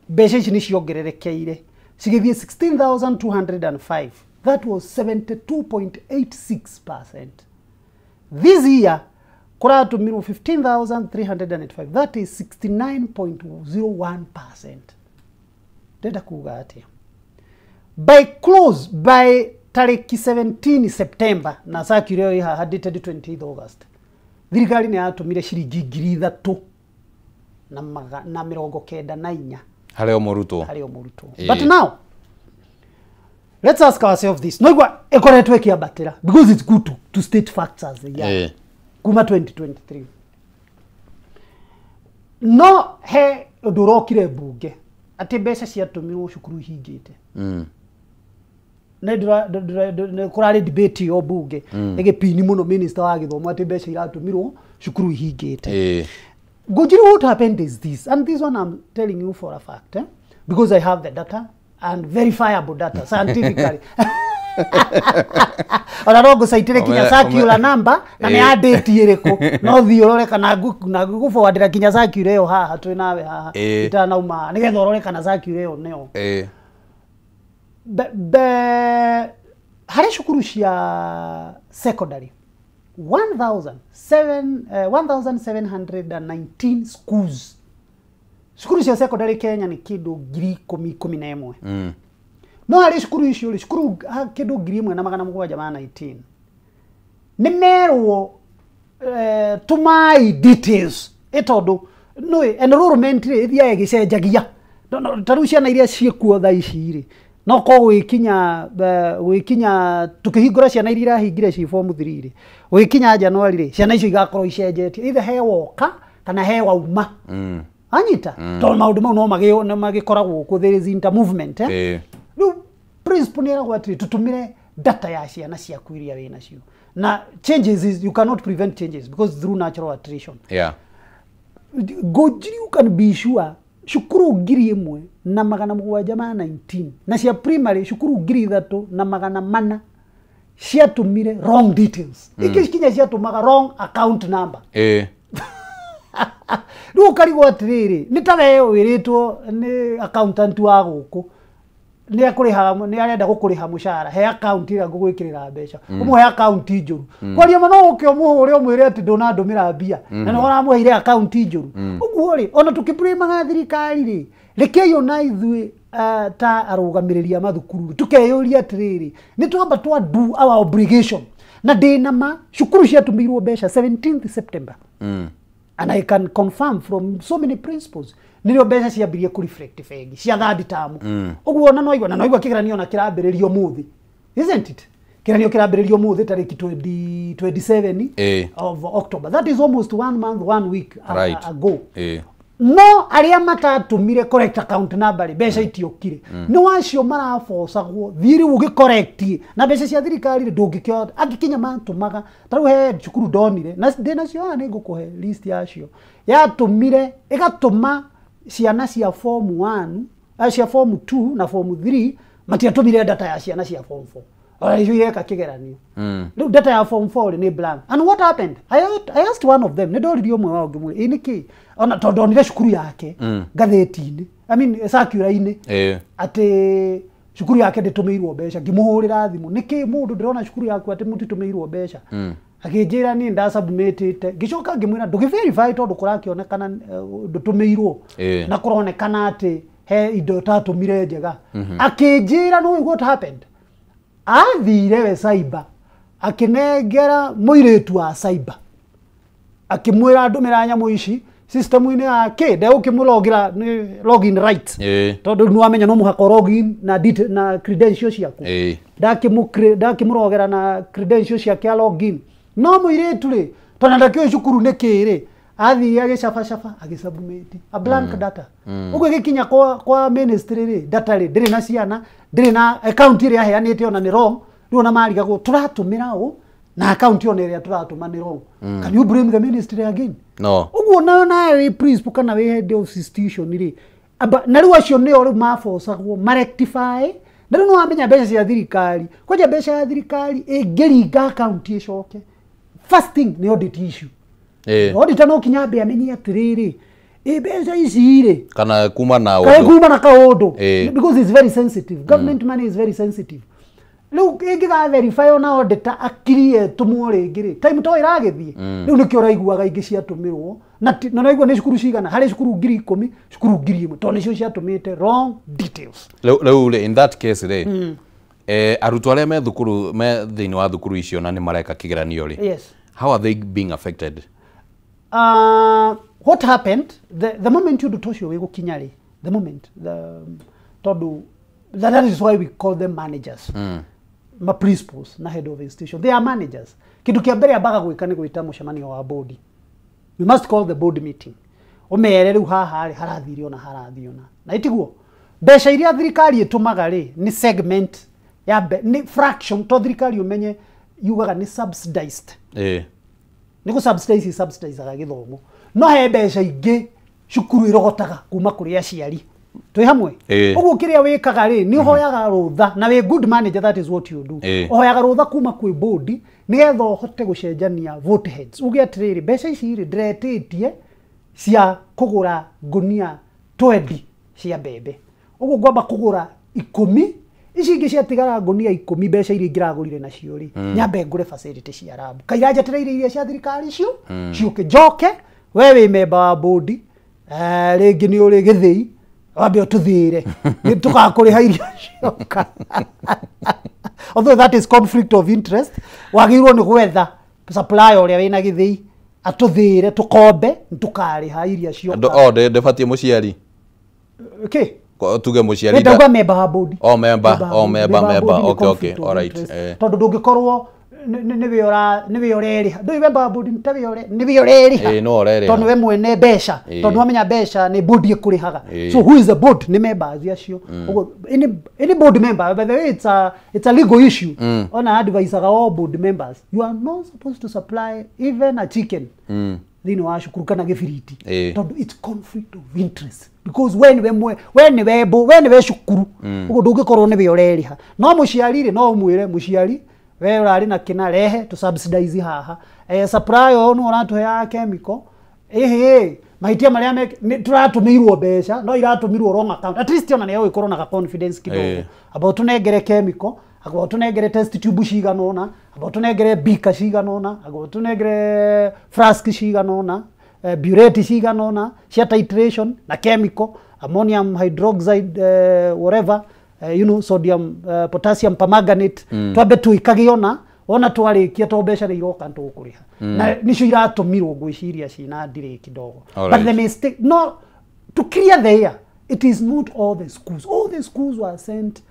mbeca ici nĩ ciongererekeire cigĩthiĩ 16,205. That was 72.86%. This year kũratũmirwo 15,385. That is 69.01%. Ndĩrenda kuga atĩa? By close, by tarĩki 17 September, na circular ĩyo ĩ haha dated 28 August, thirikari nĩ yatũmire ciringi 3,094 harĩ o mũrutwo. Harĩ o mũrutwo. But now let's ask ourselves this: no igua ĩkoretwo ĩkĩambatĩra, because it's good to state facts as they are. Kuma 2023 no he ũndũ ũrokire mbunge atĩ mbeca ciatũmirwo cukuru ihingĩte. Nĩ kũrarĩ debate ĩyo mbunge ĩgĩpini mũno minister wa gĩthomo atĩ mbeca iratũmirwo cukuru ihingĩte. Ngũnjiri, what happened is this, and this one I'm telling you for a fact, eh? Because I have the data and verifiable data scientifically. Ona no ngũcaitĩre kinya circular number na nĩ ya date ĩrĩkũ, no thiĩ ũrore kana na ngũforwardĩra kinya circular ĩyo haha twĩ nawe haha itanauma, nĩgetha ũrore kana circular ĩyo nĩyo. Harĩ cukuru cia secondary 1719 schools, cukuru cia secondary Kenya nĩ kĩndũ 11,011. No harĩ cukuru icio rĩ, cukuru kĩndũ 1719 nĩ merwo tũmai details, ĩ tondũ nĩ enrollment rĩ ĩthiaga ĩgĩcenjagia. No, ta rĩu ciana iria ciĩkuo thaa ici rĩ, no ko gwĩkinya tũkĩhingũra, ciana iria irahingire ci form 3 rĩ, gwĩkinya January rĩ, ciana icio igakorwo icenjetie, either he woka kana he wauma. Anyita, tondũ maũndũ mau no nĩ magĩkoragwo kuo, there is intermovement, eh? Rĩu principal nĩ eragwo atĩrĩ, tũtũmĩre data ya ciana ciaku iria wĩ nacio, na changes is, you cannot prevent changes because through natural attrition. Ngũnjiri, you can be sure cukuru 1719 na cia primary cukuru 3400 ciatũmire wrong details. Ingĩ kinya ciatũmaga wrong account number. Rĩu ũkarigwo atĩrĩrĩ, nĩ ta we wĩrĩtwo nĩ accountant wa gũkũ nĩ akũrĩhaga, nĩ arenda gũkũrĩha mũcara, he account ĩrĩa ngũgwĩkĩrĩra mbeca, ũmũhe account njũru. Kwaria ma no ũke ũmũhũre ũmwĩre atĩ ndũnandũmĩra mbia na nĩ ũramũheire account njũru. Ũguo rĩ, ona tũkĩblamaga thirikari rĩ, rekei ona ithuĩ ta arũgamĩrĩri a mathukuru tukeyũria atĩrĩrĩ, nĩ twamba twa do our obligation? Na ndĩna ma cukuru ciatũmĩirwo mbeca 17th September, and I can confirm from so many principals, nĩrĩo mbeca ciambirie kũ reflect bengi cia third term. Ũguo ona noigua na noigua kĩgeranio ona kĩrambĩrĩrio mũthĩ, isn't it? Kĩgeranio kĩrambĩrĩrio mũthĩ tarĩki 20 27 of October. That is almost one month one week ago. No arĩa matatũmire correct account number rĩ, mbeca itiokire. Nĩ wacio marabocagwo thiĩ rĩu ũgĩcorrect na mbeca cia thirikari rĩ, ndũngĩkĩona angĩkinya matũmaga. Ta rĩu he cukuru ndonire na ndĩ nacio haha, nĩ ngũkũhe list yacio, yatũmire ĩgatũma ciana cia form 1, cia form 2 na form 3, matiatũmire data ya ciana cia form 4 ona icio ireka kĩgeranio. Rĩu data ya form 4 rĩ, nĩ blank. And what happened, I asked one of them, nĩ ndoririe ũmwe wao ngĩmwĩra, ĩ nĩkĩ, ona tondũ ndonire cukuru yake ngathĩti-inĩ, I mean circular-inĩ, atĩ cukuru yake ndĩtũmĩirwo mbeca. Ngĩmũhũrĩra thimũ, nĩkĩ mũndũ ndĩrona cukuru yaku atĩ mũtitũmĩirwo mbeca? Akĩnjĩra, niĩ ndasubmitĩte. Ngĩcoka ngĩmwĩra, ndũgĩ-verify tondũ kũrakĩonekana ndũtũmĩirwo na kũronekana atĩ he indo ũtatũmire njega. Akĩnjĩra, no what happened, athire we cyber, akĩnengera mũirĩtu wa cyber, akĩmwĩra, ndũmĩra nyamũ ici system-inĩ yake, ndegũkĩmũlogĩra nĩ login right, tondũ nĩ wamenya no mũhaka login na na credentials ciaku. Ndakĩmũrogera na credentials ciake a login, no mũirĩtu rĩ, tondũ ndakĩũĩ cukuru nĩ kĩ rĩ, athire agĩcabacaba agĩsubmit a blank data. Ũguo ĩgĩkinya kwa ministry rĩ, data rĩ ndĩrĩ na ciana, ndĩrĩ na account ĩrĩa aheanĩte ona nĩ wrong. Rĩu ona marigagwo tũratũmĩra ũ na account yone ĩrĩa tũratũma nĩ wrong. Can you blame the ministry again? No. Ũguo nayo nawe wĩ principal kana wĩ head of institution rĩ, na rĩu acio nĩo rĩu mabocagwo marectify. Na rĩu nĩwamenya mbeca cia thirikari, kwanja mbeca ya thirikari ĩngĩringa account ĩcoke, first thing nĩ audit issue. Auditor no kinya ambe amenye atĩrĩrĩ, ĩ mbeca ici rĩ kana kuma na ũndũ, kuma na kaũndũ, because it's very sensitive. Government money is very sensitive. Rĩu ĩngĩga verify ona auditor akirie tũmwo rĩngĩ rĩ, time to ĩragĩthiĩ. Rĩu nĩkĩo ũraiguaga ingĩ ciatũmĩrwo na naigua nĩ cukuru cigana, harĩ cukuru 10,000, cukuru 1,000, tondũ nĩcio ciatũmĩte wrong details. Rĩu rĩ, in that case rĩ, arutwo arĩa me thukuru, me thĩinĩ wa thukuru icio na nĩ mareka kĩgeranio rĩ, yes, how are they being affected? What happened the moment ũndũ ta ũcio wĩgũkinya rĩ, the moment tondũ that is why we call them managers. Ma principals na head of institution, they are managers. Kindu kia mbere ambaga gwika ni gwita mucemanio wa board. We must call the board meeting. Umere riu haha ri harathirio na harathio na itiguo mbeca iria thirikari itumaga ri ni segment ya ni fraction, to thirikari umenye yugaga ni subsidized. Ni ku subsidize subsidizaga githomo, no he mbeca ingi cukuru irogotaga kuma kuri aciari. Twi hamwe uguo kiria wikaga ri ni uhoyaga rutha, na we good manager, that is what you do. Uhoyaga rutha kuma kwi board nigetha uhote gucenjania vote heads, uge atiriri mbeca ici ri ndiretitie cia kugura ngunia 20 cia mbembe, uguo ngwamba kugura 10, ici ingi ciatigara ngunia 10 mbeca iria ingiragurire nacio ri nyambe ngure facility cia lab, kaira njetereire iria cia thirikari icio ciuke, njoke we wi member wa board, ringi ni uri githii wambe ututhire nĩ tũgakũrĩha irio cioka. Although that is conflict of interest, wagĩrĩirwo nĩ gwetha supplier ũrĩa wĩna gĩthĩi atũthĩre tũkombe nĩtũkarĩha iria cioka. O ndĩbatiĩ mũciari okay, tuge mũciari ndauga member wa board. O member, o member, member, okay, okay, all right. Tondũ ndũngĩkorwo nĩwe ũrerĩha, ndũĩ member wa board nĩwe ũrerĩha, tondũ we mwene mbeca, tondũ wamenya mbeca nĩ board ĩkũrĩhaga. So who is the board? Nĩ members acio. Ũguo any board member, by the way, it's a legal issue. Ona advisaga all board members, you are not supposed to supply even a chicken thĩinĩ wa cukuru kana gĩbiriti, tondũ it's conflict of interest, because we nĩwe cukuru, ũguo ndũngĩkorwo nĩwe ũrerĩha. No mũciari rĩ, no ũmwĩre mũciari we urari na kina rehe to subsidize haha, supply o no uratuheaga chemical, ehe mahitia maria turatumirwo mbeca no iratumirwo wrong account, at least ona nĩ ikorwo na confidence kidogo about tunengere chemical, about tunengere test tube cigana ona, about tunengere beaker cigana ona, about tunengere flask cigana ona, burette cigana ona cia titration na chemical, ammonium hydroxide, whatever, you know, sodium, potassium permanganate, twambe tuikage ona twarikia to mbeca nĩ iroka tũkũrĩha, na nicio iratumirwo ngwĩciria cina delay kidogo. But the mistake, no, to clear the air, it is not all the schools. All the schools were sent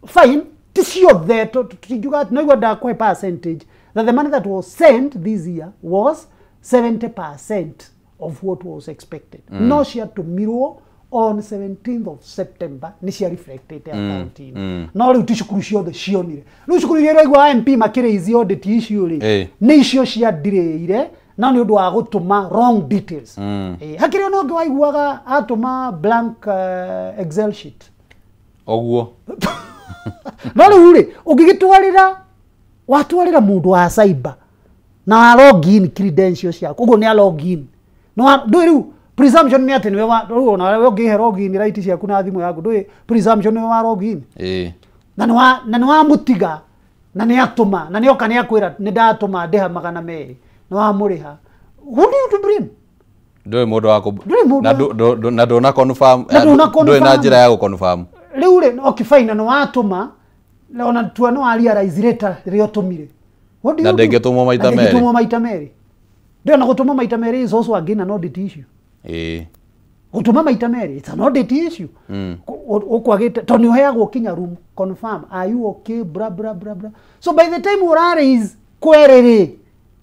fine, ti ciothe tũtingiuga no igua ndakũhe percentage that the money that was sent this year was 70% of what was expected. No ciatũmirwo on 17th of September nĩ cia reflected account-inĩ. No rĩu ti cukuru ciothe cionire. Rĩu cukuru iria iraigua MP makĩraise audit icio rĩ, nĩ icio ciandirĩire, no nĩ ũndũ wa gũtũma wrong details. Hakĩrĩ ona ũngĩ waiguaga atũma blank Excel sheet. Ũguo. No rĩu rĩ, ũngĩgĩtwarĩra watwarĩra mũndũ wa cyber na wa login credentials ciaku, ũguo nĩ a login. No ndũĩ rĩu presumption ni ati niwe wa rĩu ona wewe ũngĩhe login right ciaku na thimũ yaku, ndũĩ presumption niwe wa login. Na nĩ wa mũtiga, na nĩ atũma, na nĩ oka nĩ akwĩra nĩ ndatũma ndĩha 200, nĩ wamũrĩha. Who do you to blame? Ndũĩ mũndũ wa na ndũna confirm, ndũĩ na njĩra ya gũ-confirm. Rĩu rĩ, okay fine, na nĩ watũma, ona tua nĩ wa realize later rĩrĩa ũtũmire. Na ndĩngĩtũmwo maita merĩ. Ndĩngĩtũmwo maita merĩ. Ndĩona gũtũmwo maita merĩ is also again an audit issue. Gũtũma maita merĩ, it's an audit issue. Ũkwagĩte tondũ nĩ ũheagwo kinya room confirm, are you okay, blah blah blah blah. So by the time ũra raise query rĩ,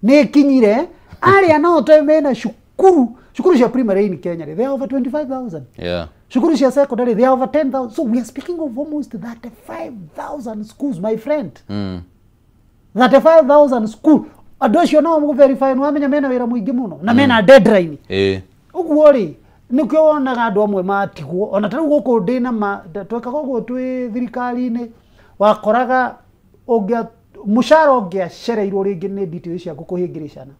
nĩ ĩkinyire arĩa no te mena cukuru, cukuru cia primary in Kenya they are over 25,000. Yeah. Cukuru cia secondary they are over 10,000. So we are speaking of almost 35,000 schools, my friend. 35,000 school andũ acio no mũ verify nĩ wamenya mena wĩra mũingĩ mũno na mena deadline. Ũguo rĩ nĩkĩo wonaga andũ amwe matigwo ona ta rĩu gũkũ ndĩna ma twekaga ũguo twĩ thirikari-inĩ wakoraga mũcara ũngĩacereirwo rĩngĩ nĩ details ciaku kũhĩngĩrĩcana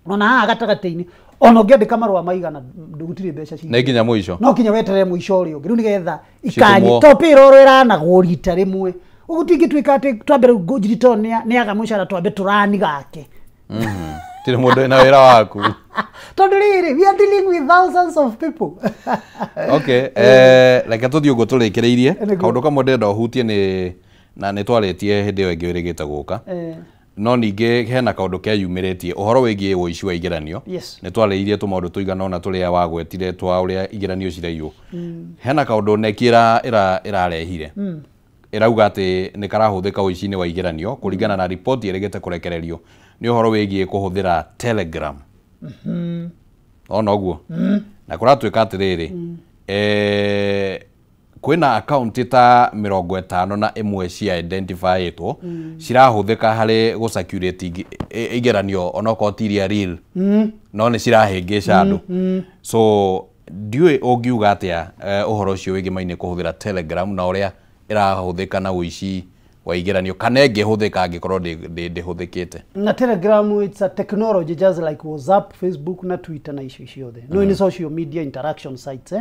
ona haha gatagatĩ-inĩ ona ũngĩandĩka marũa maigana gũtirĩ mbeca nĩ nginya mũico no kinya weterere mũico ũrĩa ũngĩ rĩu nĩgetha ikanyi to payroll ĩranagwo rita rĩmwe ũguo tingĩtuĩka atĩ twambe rĩu Ngũnjiri tondũ nĩaga mũcara twambe tũrani gake. Tirĩ mũndũ wĩna wĩra waku tondũ rĩrĩ we are dealing with thousands of people. Okay, reke tũthiĩ ũguo tũrĩkĩrĩirie kaũndũ kamwe ndĩrenda ũhutie nĩ na nĩ twarĩtie hĩndĩ ĩyo ĩngĩ wĩrĩgĩte gũka no ningĩ hena kaũndũ keyumĩrĩtie ũhoro wĩgiĩ ũici wa igeranio. Nĩ twarĩirie tũmaũndũ tũigana ũna tũrĩa wagwetire twa ũrĩa igeranio ciraiywo. Hena kaũndũ KNEC ĩrarehire ĩrauga atĩ nĩ karahũthĩka ũici-inĩ wa igeranio kũringana na riboti ĩrĩgĩte kũrekererio nĩ ũhoro wĩgiĩ kũhũthĩra Telegram. Ona ũguo na kũratuĩka atĩrĩrĩ kwĩna account ta 51 cia identifyĩtwo cirahũthĩka harĩ gũ circulate igeranio onokorwo ti iria real no nĩ cirahĩngĩca andũ. So ndiũĩ ũngiuga atĩa ũhoro ũcio wĩgĩmaine kũhũthĩra Telegram na ũrĩa ĩrahũthĩka na ũici wa igeranio kana ĩngĩhũthĩka angĩkorwo ndĩhũthĩkĩte. Na Telegram it's a technology just like WhatsApp, Facebook na Twitter na icio ciothe. No ni social media interaction sites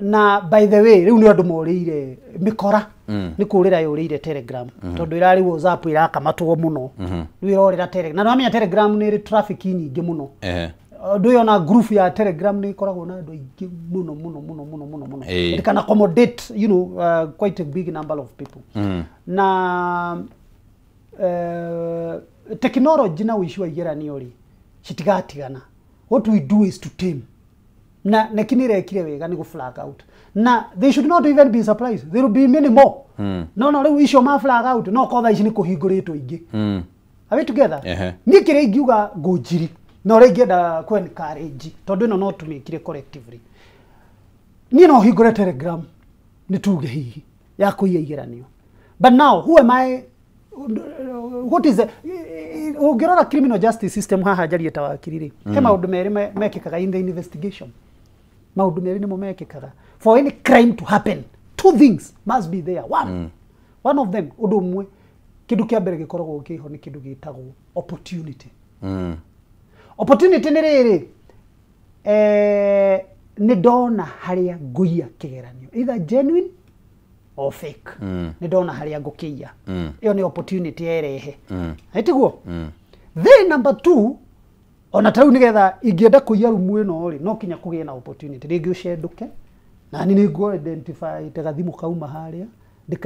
na by the way riu ni andu morĩire mĩkora nĩ kũrĩra yũrĩire Telegram tondũ ĩrarĩ WhatsApp ĩrakamatwo mũno rĩu ĩrorĩra Telegram na nĩwamenya Telegram nĩ ĩrĩ traffic nyingĩ mũno. Ũndũ ũyũ ona group ya Telegram nĩ ĩkoragwo na andũ aingĩ mũno mũno mũno mũno mũno mũno. It can accommodate you know quite a big number of people. Na technology na ũici wa igeranio rĩ citigatigana. What we do is to tame. Na KNEC nĩ ĩrekire wega nĩ gũ flag out na they should not even be surprised, there will be many more. No rĩu icio ma flag out no kotha ici nĩ kũhingũrĩtwo ingĩ. Are we together? Niĩ kĩrĩa ingiuga Ngũnjiri na ũrĩa ingĩenda kũ encourage tondũ ĩno no tũmĩkire collectively, niĩ no hingũre Telegram nĩ tuge hihi ya kũiya igeranio, but now who am I, what is the ũngĩrora criminal justice system haha njarie ta wakiri rĩ he maũndũ merĩ mekĩkaga in the investigation. Maũndũ merĩ nĩmo mekĩkaga for any crime to happen, two things must be there. One of them, ũndũ ũmwe kĩndũ kĩa mbere gĩkoragwo kĩho nĩ kĩndũ gĩtagwo opportunity. Opportunity nĩ rĩrĩ nĩ ndona harĩa ngũiya kĩgeranio either genuine or fake. Nĩ ndona harĩa ngũkĩiya, ĩyo nĩ opportunity erehe. Ĩtiguo? Then number two, ona ta rĩu nĩgetha ingĩenda kũiya rumu ĩno rĩ no kinya kũgĩe na opportunity rĩngĩ ũcendũke na niĩ nĩngũ identify ta gathimũ kauma harĩa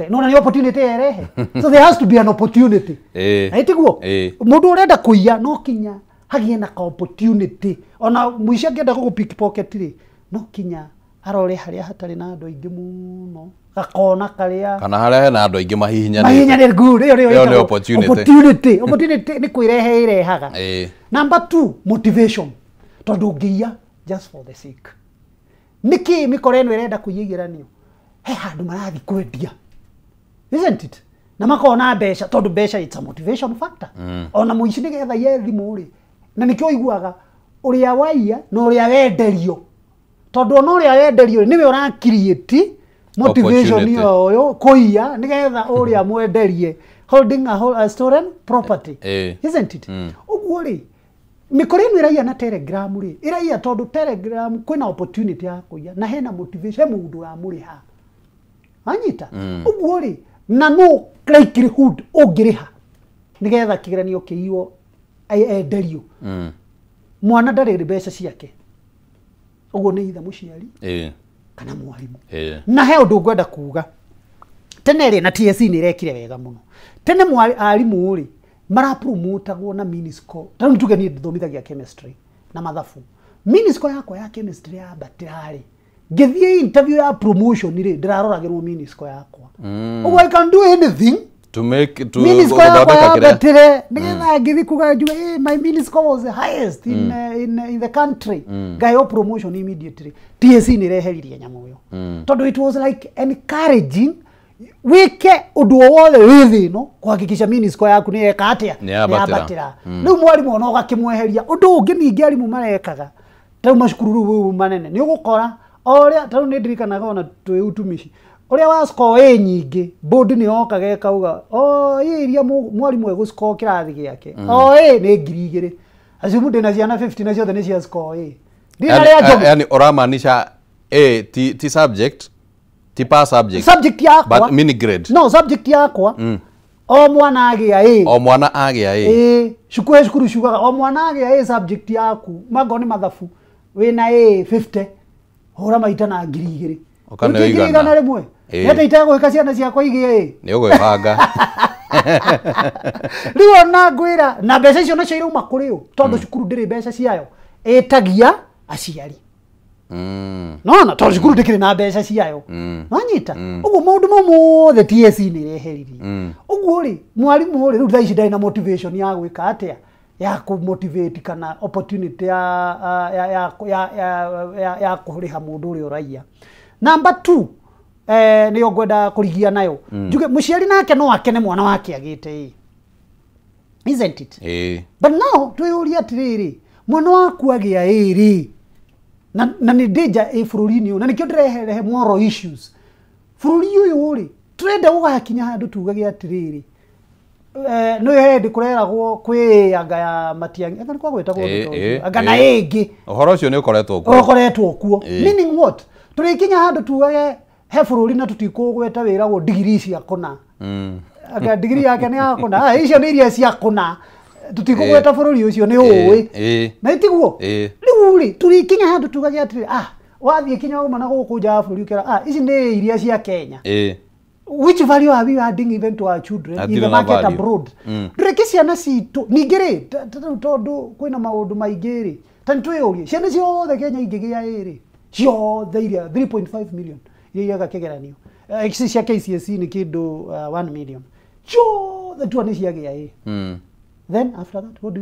no na nĩ opportunity erehe. So there has to be an opportunity. Ĩtiguo? Mũndũ ũrenda kũiya no kinya hagĩe na ka opportunity. Ona mũici angĩenda gũgũ pickpocket rĩ no kinya arore harĩa hatarĩ na andũ aingĩ mũno gakona karĩa kana harĩa hena andũ aingĩ mahihinyanĩte mahihinyanĩte good. Ĩyo nĩ opportunity. Opportunity nĩ kwĩrehe ĩrehaga. Number two, motivation tondũ ũngĩiya just for the sake nĩkĩ mĩkora ĩno ĩrenda kũiya igeranio he handũ marathiĩ kwendia, isn't it? Na makona mbeca tondũ mbeca it's a motivation factor. Ona mũici nĩgetha iye thimũ rĩ na nĩkĩo ũiguaga ũrĩa waiya na ũrĩa wenderio tondũ ona ũrĩa wenderio nĩwe ũra create motivation ĩyo kũiya nĩgetha ũrĩa mwenderie holding a stolen property, isn't it? Ũguo rĩ mĩkora ĩno ĩraiya na Telegram rĩ ĩraiya tondũ Telegram kwĩna opportunity ya kũiya na hena motivation he mũndũ ũramũrĩha anyita. Ũguo rĩ na no likelihood ũngĩrĩha nĩgetha kĩgeranio kĩiywo enderio mwana ndarĩ mbeca ciake ũguo nĩ itha mũciari kana mwarimũ. Na he ũndũ ngwenda kuga tene rĩ na TSC nĩ ĩrekire wega mũno tene arimũ rĩ marapromotagwo na minisco. Ta rĩu tuge niĩ ndithomithagia chemistry na mathabu, minisco yakwa ya chemistry yambatĩra rĩ ngĩthiĩ interview ya promotion rĩ ndĩraroragĩrwo minisco yakwa. Ũguo I can do anything to make to minisco yakwa yambatĩre nĩgetha ngĩthiĩ kuga njuge my minisco was the highest in the country ngaheo promotion immediately. TSC nĩ ĩreheririe nyamũ ĩyo tondũ it was like encouraging Wike ũndũ o wothe wĩ thĩ ĩno kũhakikisha mini score yaku nĩ yeka atĩa, Nĩ yambatĩra. Rĩu mwarimũ ona ũgakĩmweheria. Ũndũ ũngĩ ningĩ arimũ marekaga ta rĩu macukuru rĩu manene nĩ ũgũkora o ũrĩa ta rĩu nĩ ndirikanaga ona twĩ utumishi ũrĩa wa score ĩ nyingĩ board nĩ yokaga ĩkauga o ĩ iria mwarimũ egũ score kĩrathi gĩake o ĩ nĩ 2000 acio ndĩna ciana 50 na ciothe nĩ cia score ĩ. Ndina rĩa njogu. Yani ũramaanisha A ti subject, ti per subject. Subject yakwa. But mini grade. No, subject yakwa. O mwana agĩa A. O mwana agĩa A. Ĩ, cukuru cukuru ciugaga o mwana agĩa A subject yaku, mago nĩ mathabu, wĩna A 50, hũra maita na 2000. Ũkane Rĩu ti ũigana. 101. Nĩ itegũĩka ciana ciakwa igĩe A. Nĩ ũgwĩbanga. Rĩu ona ngwĩra na mbeca icio nacio irauma kũrĩ ũ tondũ cukuru ndĩrĩ mbeca ciayo ĩtagia aciari. Nona tondũ cukuru ndĩkĩrĩ na mbeca ciayo. Wanyita ũguo maũndũ mau mothe TSC nĩ ĩreheririe. Ũguo rĩ mwarimũ rĩ rĩu thaa ici ndarĩ na motivation ya gwĩka atĩa, ya kũ motivate kana opportunity ya ya kũrĩha mũndũ ũrĩa ũraiya. Number 2 nĩyo ngwenda kũrigia nayo. Njuge mũciari nake no akene mwana wake agĩte ĩ. Isn't it? But now twĩyũrie atĩrĩrĩ, mwana waku agĩa ĩ rĩ na nĩ danger ĩ bũrũri-inĩ ũyũ na nĩkĩo ndĩreherehe moral issues. Bũrũri ũyũ rĩ tũrenda gũgakinya handũ tugage atĩrĩrĩ nĩ hĩndĩ kũreragwo kwĩ anga ya Matiang'i anga nĩ kwagwĩtagwo ũndũ anga na ĩngĩ ũhoro ũcio nĩ ũkoretwo kuo, ũkoretwo kuo. Meaning what, tũrĩkinya handũ tugage he bũrũri na tũtikũgweta wĩragwo digiri cia kũna anga digiri yake nĩ ya kũna, icio nĩ iria cia kũna, tũtikũgweta bũrũri ũcio nĩ ũĩ na itiguo. Rĩu rĩ tũrĩkinya handũ tugage atĩrĩ wathiĩ kinya uma na gũkũ nja wa bũrũri ũkera ici nĩ iria cia Kenya. Which value are we adding even to our children in the market abroad? Ndũreke ciana citũ ningĩ rĩ tondũ kwĩna maũndũ maingĩ rĩ ta nĩtwĩyũrie ciana ciothe Kenya ingĩgĩa ĩ rĩ ciothe iria 3.5 million iria igĩaga kĩgeranio ici cia KCSE nĩ kĩndũ 1 million ciothe tua nĩ ciagĩa ĩ. Then after that what do you